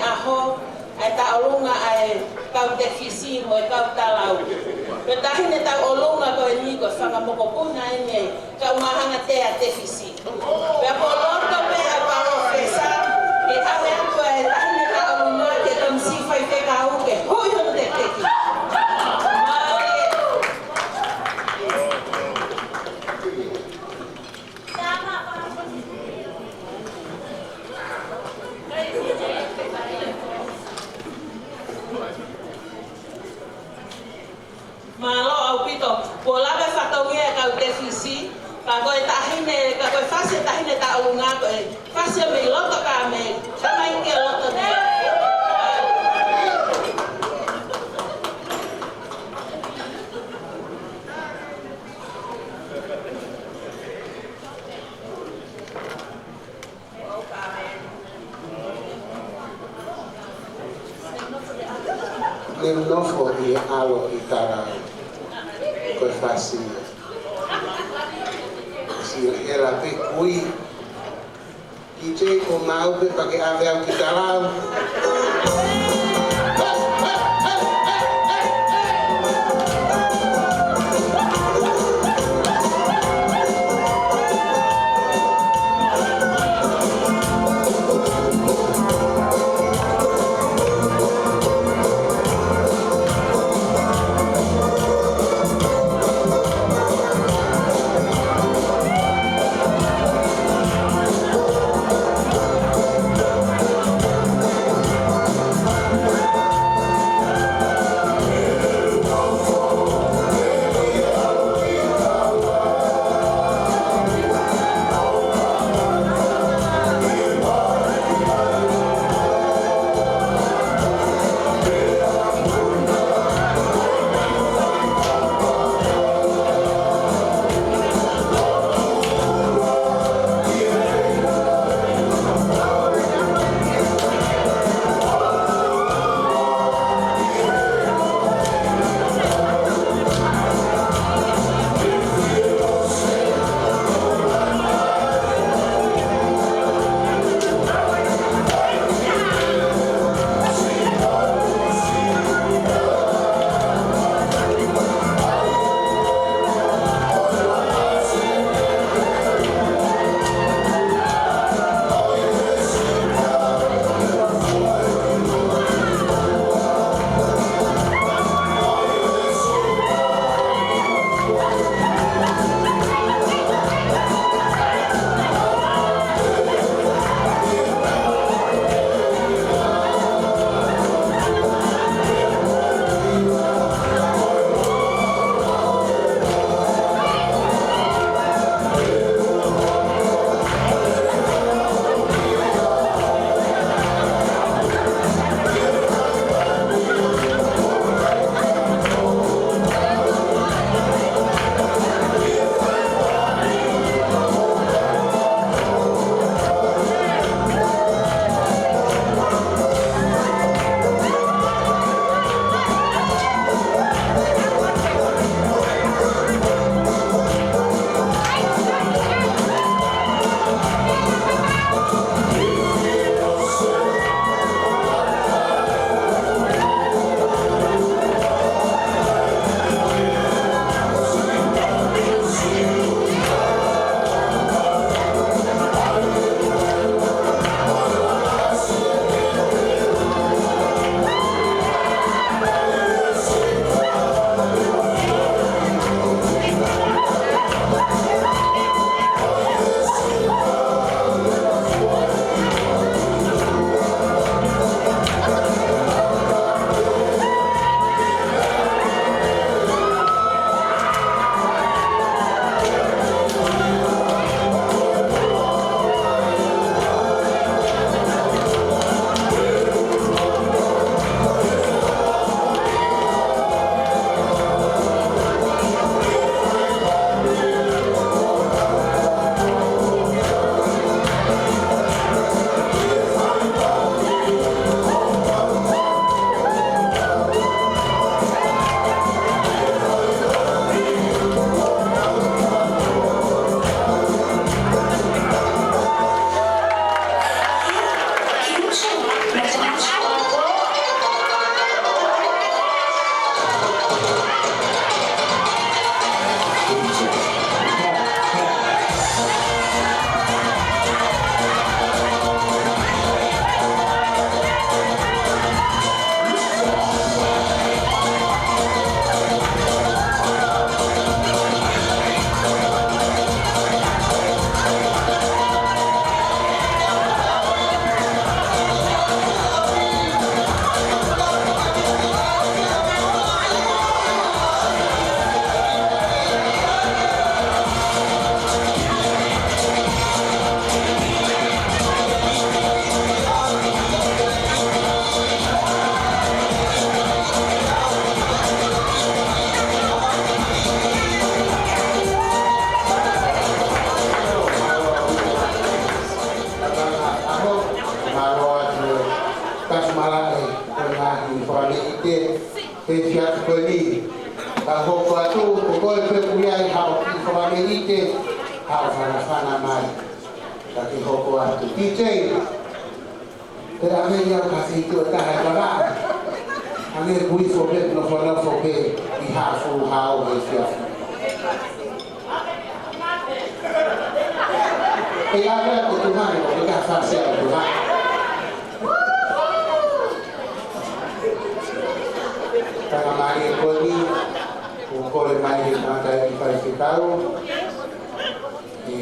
ʻAho, ʻa e tauʻolunga ʻa e kau tefisi mo e kau talau. Ko e taʻahine tauʻolunga ko eni ko e fanga mokopuna eni, kau māhanga tea tefisi. Pea ko e loto pē ʻa e palōfesa, ke ʻave atu ʻa e taʻahine tauʻolunga ki he komiti faifekau ke hū ʻi hono tekiteki. Mālie. Mālō ʻaupito. Kuo lava e fatongia ʻa e kau tefisi, ka ko e taʻahine, ka ko e fasi ʻa e taʻahine tauʻolunga ko e fasi mei loto ka mei, ka mai ki loto ni. Ne u nofo ʻi he ʻAlo ʻi Talau. Ko e fasi. Sila hela pe kui. Ki te ko mau pe pake ʻave au ki Talau. Efiafi ko eni, ka hoko atu, ko koe pē ʻoku ʻi ai haʻo kiʻi fakamelite, haʻo fanafana mai. Ka ke hoko atu. D J, pea ʻange ia ka feitu e taha e kala. ʻAnge kuifo pē, nofonofo pē, ʻi ha fuʻu hao he efiafi. Pea ʻange ko Tuʻi Māʻoniʻoni, ko e ka fasi ʻa Tuʻi Māʻoniʻoni. Faingamālie ko eni, ʻoku kole mai he tangataʻeiki faifekau, ʻe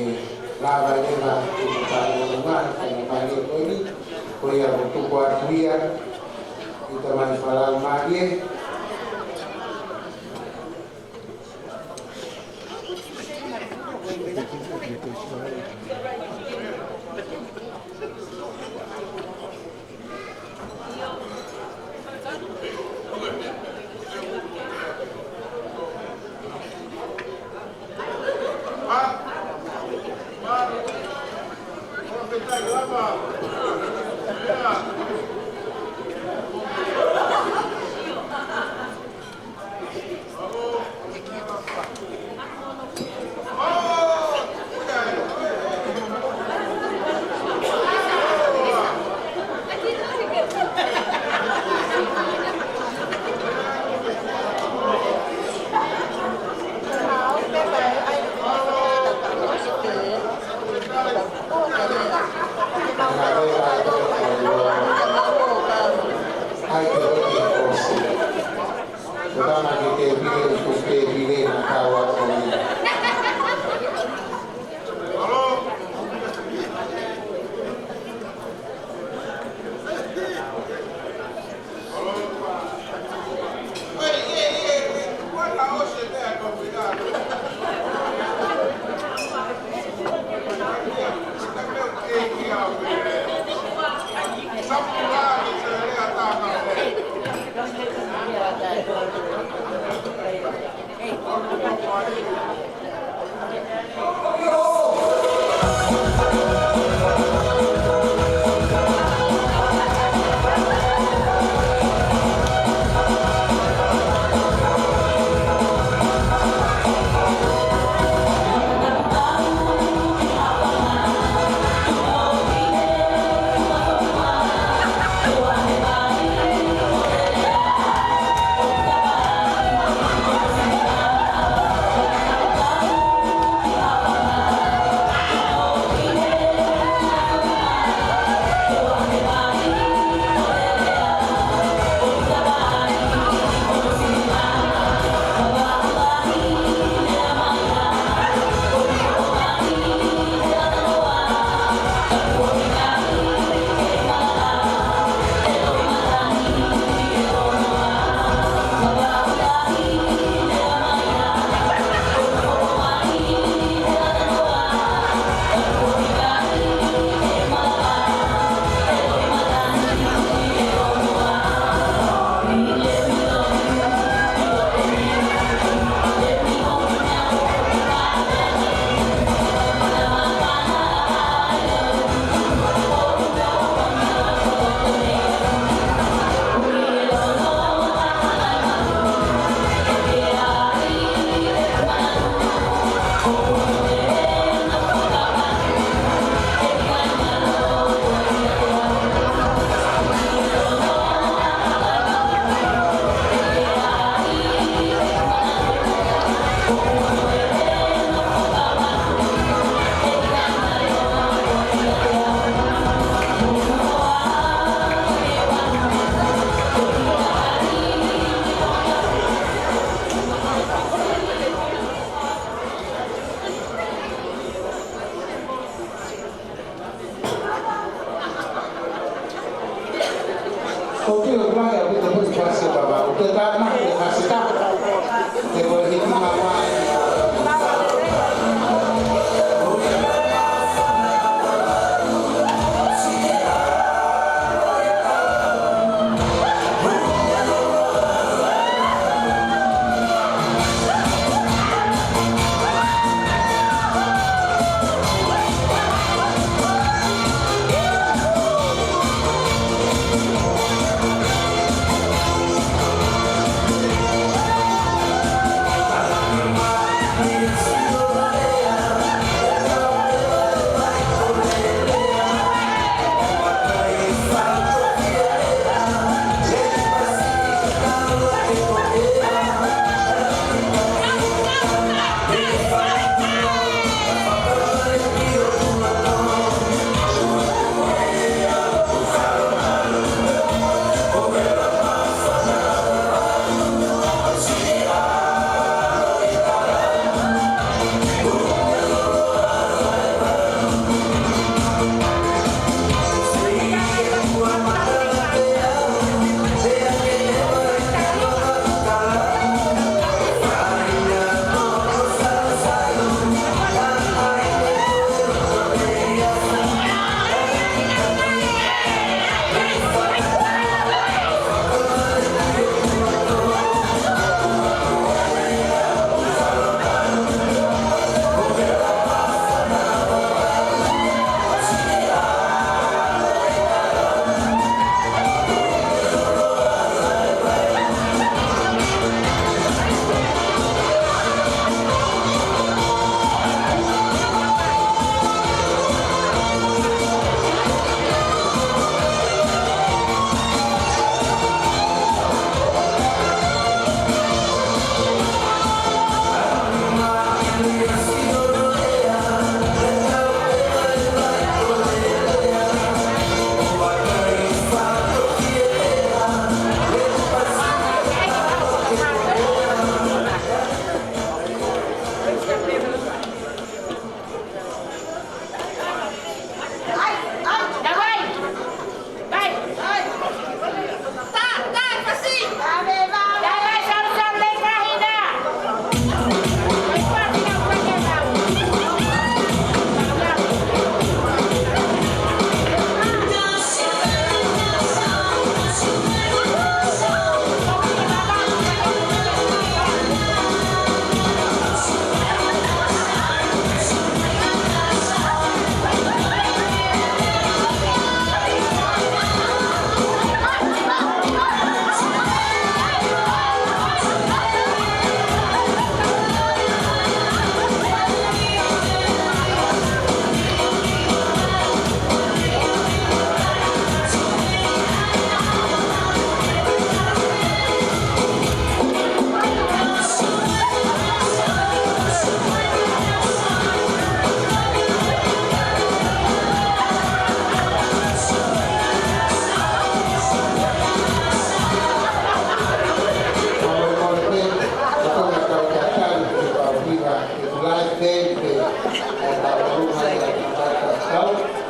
lava leva ke tau ʻi he faingamālie ko eni, ko ia ʻoku tuku atu ia, ʻi he tamai fakalaumālie.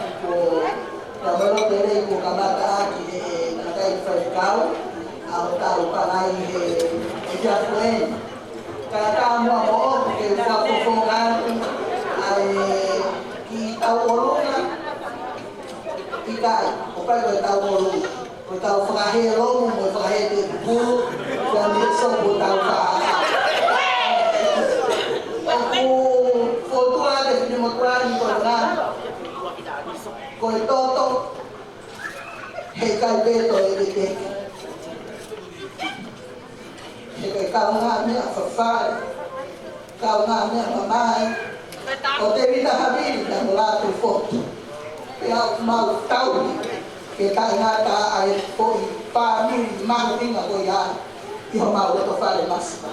Fakafofonga kuo, ka melo tele kuo kamata ʻaki ʻe he kakai faifekau ʻa hotau palai he, he efiafi ni. Ka ka muʻa moʻoku ke u fakafofonga atu ʻa e kiʻi tauʻolunga. ʻIkai, ʻoku ʻikai ko e tauʻolunga. Ko e tau fakahē lomu mo e fakahē tēpipulu, ko e meʻa sopu tau ka. ʻOku fotu ʻa e finemotuʻa ni ko e ngaahi, ko e toto, heʻikai pē toe ʻeke. He ko e kaungāmeʻa fafale, kaungāmeʻa mamae ʻo Tēvita Havili pea mo Lātū Fotu. Pea ʻoku mau tauhi ke taʻengata ʻa e foʻi fāmili mahuʻinga ko ia ʻi homau lotofale masiva.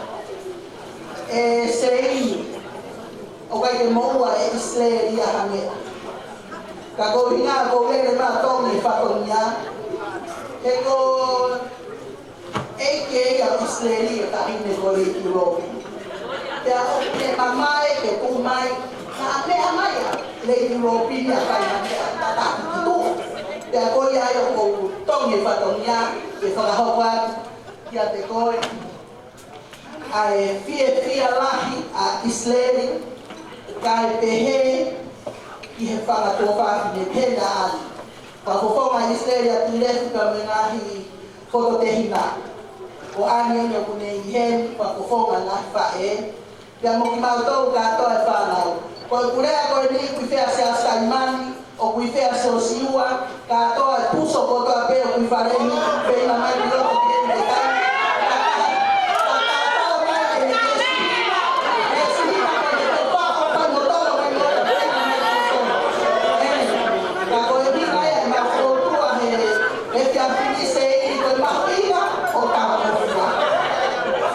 ʻE Seini, ʻoku ʻikai ke moʻua ʻe ʻIsileli ia ha meʻa. Ka ko e ʻuhinga ʻoku ou lele maʻa Tongi he fatongia, he ko e ʻEiki ia ʻo ʻIsileli ʻa e taʻahine ko Lady Robyn. Pea ʻoku ne mamae ke tuʻu mai, naʻa meʻa mai ʻa Lady Robyn ia ʻo fai ha meʻa tataki ki tuʻa. Pea ko ia ia ʻoku ou Tongi he fatongia ke fakahoko atu kiate koe ʻa e fiefia lahi ʻa ʻIsileli, kae pehē ki he fanga tuofāfine pehē naʻa ne fakafofonga ʻa ʻIsileli ʻa Tilefi pea mo e ngaahi fototehina. Ko ʻAni ʻeni ʻoku ne ʻi heni, fakafofonga ngaahi faʻē. Pea mo kimautolu kātoa e fānau. Ko e pule ko eni ʻoku ʻi fē ʻa Siaosi Taimani, ʻoku ʻi fē ʻa Siosiua, kātoa e puso kotoa pē ʻoku ʻi fale ni, pea ʻi mai ki loto ki heni ke kai. Ka kātoa mai ʻene kesi. Kesi ni ka ko e te pā, pā mo tolo mai mo e pē mai ki loto. Ka ko e ʻuhinga ia ʻemau fokotuʻu ʻa e, ʻe kia fini se i ko e mahuʻinga ʻo tau kofua.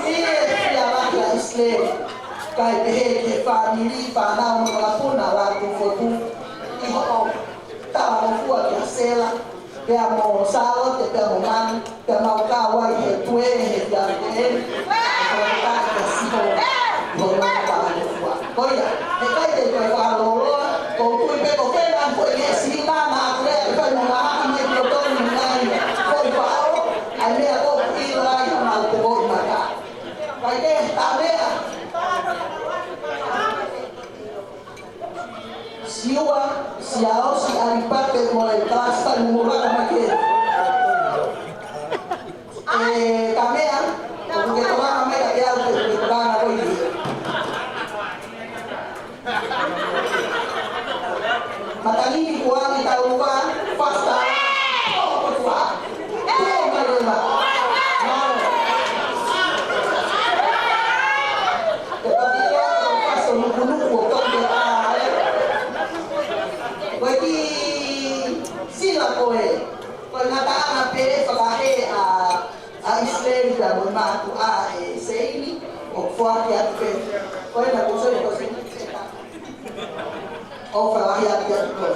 Fiefia lahi ʻa ʻIsileli, kae pehē ki he fāmili, fānau mo e vakapuna Lātū Fotu, ʻi hoʻo talangofua kia Sela, pea mo Sālote, pea mo Manu, pea mau kau ai he tuē, he kia tuē, he fakataha kia Sihova, ʻi hono talangofua. Ko ia, heʻikai te u fakalōloa, ʻoku ou tui pē ko e ngaahi foʻi ngeʻesi hina naʻa ku lea ke fai mo ngaahi mai ki loto ni mo e ngaahi foʻi faʻo, ʻa e meʻa ʻoku ʻilo ai ʻa mau te foʻi mata. Kae kehe, tā meʻa. Siua, Siaosi, ʻAlipate, mo e kalasi taʻu mumulaka mai ke. ʻE, tā meʻa, ʻoku ke tokanga mai kiate au, ʻoku ke tokanga koe ki. Matangi kuangi tau ua, pasta. Tua. Tua mai leva. Mau. Te pati ua, pasta nukunuku, ʻo tau te tā, ē. Ko e kiʻi sila ko ē. Ko e ngataʻanga pē fakahē ʻa ʻa ʻIsileli pea mo e mātuʻa ʻe Seini, ʻo foaki atu pē. Ko ena ko Seini, ko Seini. ʻO fakalahi atu atu ko.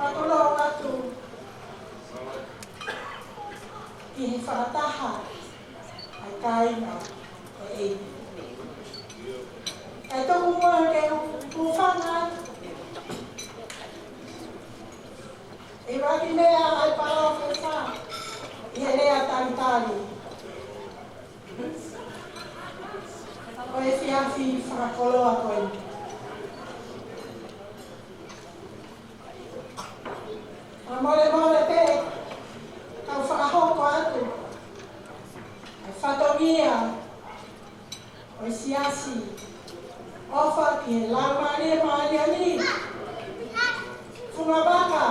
Fakatulou atu ki he fakataha ʻa e kāinga ʻo e ʻEiki. Kae tuku muʻa ke u hūfanga atu ʻi he ʻuluaki meʻa ʻa e palōfesa ʻi he lea talitali ʻo e efiafi fakakoloa ko eni. Fakamolemole pē, kau fakahoko atu ʻa e fatongia ʻo e siasi ʻOfa ki he Laumālie Māʻoniʻoni, fungavaka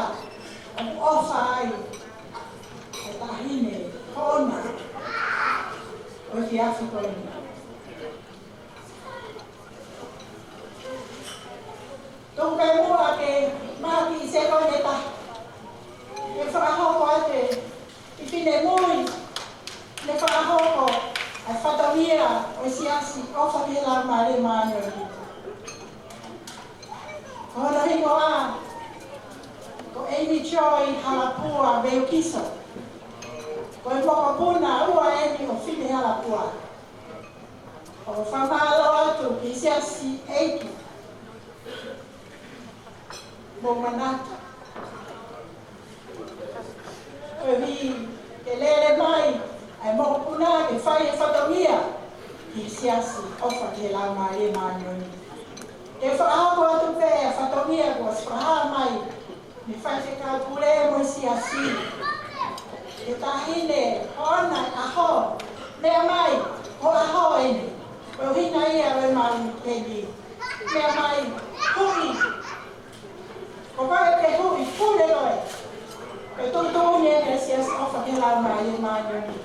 ʻoku ʻofa ai ʻa e taʻahine hoʻona ʻo e efiafi ko eni. Tuku pē muʻa ke mahaki sekoni ʻe taha ke fakahoko atu ʻe he finemui ne fakahoko ʻa e fatongia ʻo e siasi ʻOfa ki he Laumālie Māʻoniʻoni. Ko hono hingoa ko ʻEimi Joy Halapua Meukiso. Ko e mokopuna ua eni ʻo Fine Halapua. ʻOku fakamālō atu ki he siasi ʻEiki mo manatu koeʻuhi ke lele mai ʻa e mokopuna ke fai e fatongia ki he siasi ʻOfa ki he Laumālie Māʻoniʻoni. Ke fakahoko atu pē ʻa e fatongia kuo ʻosi fakahā mai mei he faifekau pule mo e siasi. Ke taʻahine hoʻona ʻaho, meʻa mai, ko e ʻaho eni, ko e ʻuhinga ia ʻo e maʻu eni. Meʻa mai, huʻi. Ko koe pē huʻi, pule koe. Ke tuʻutuʻuni ʻe he siasi ʻOfa ki he Laumālie Māʻoniʻoni.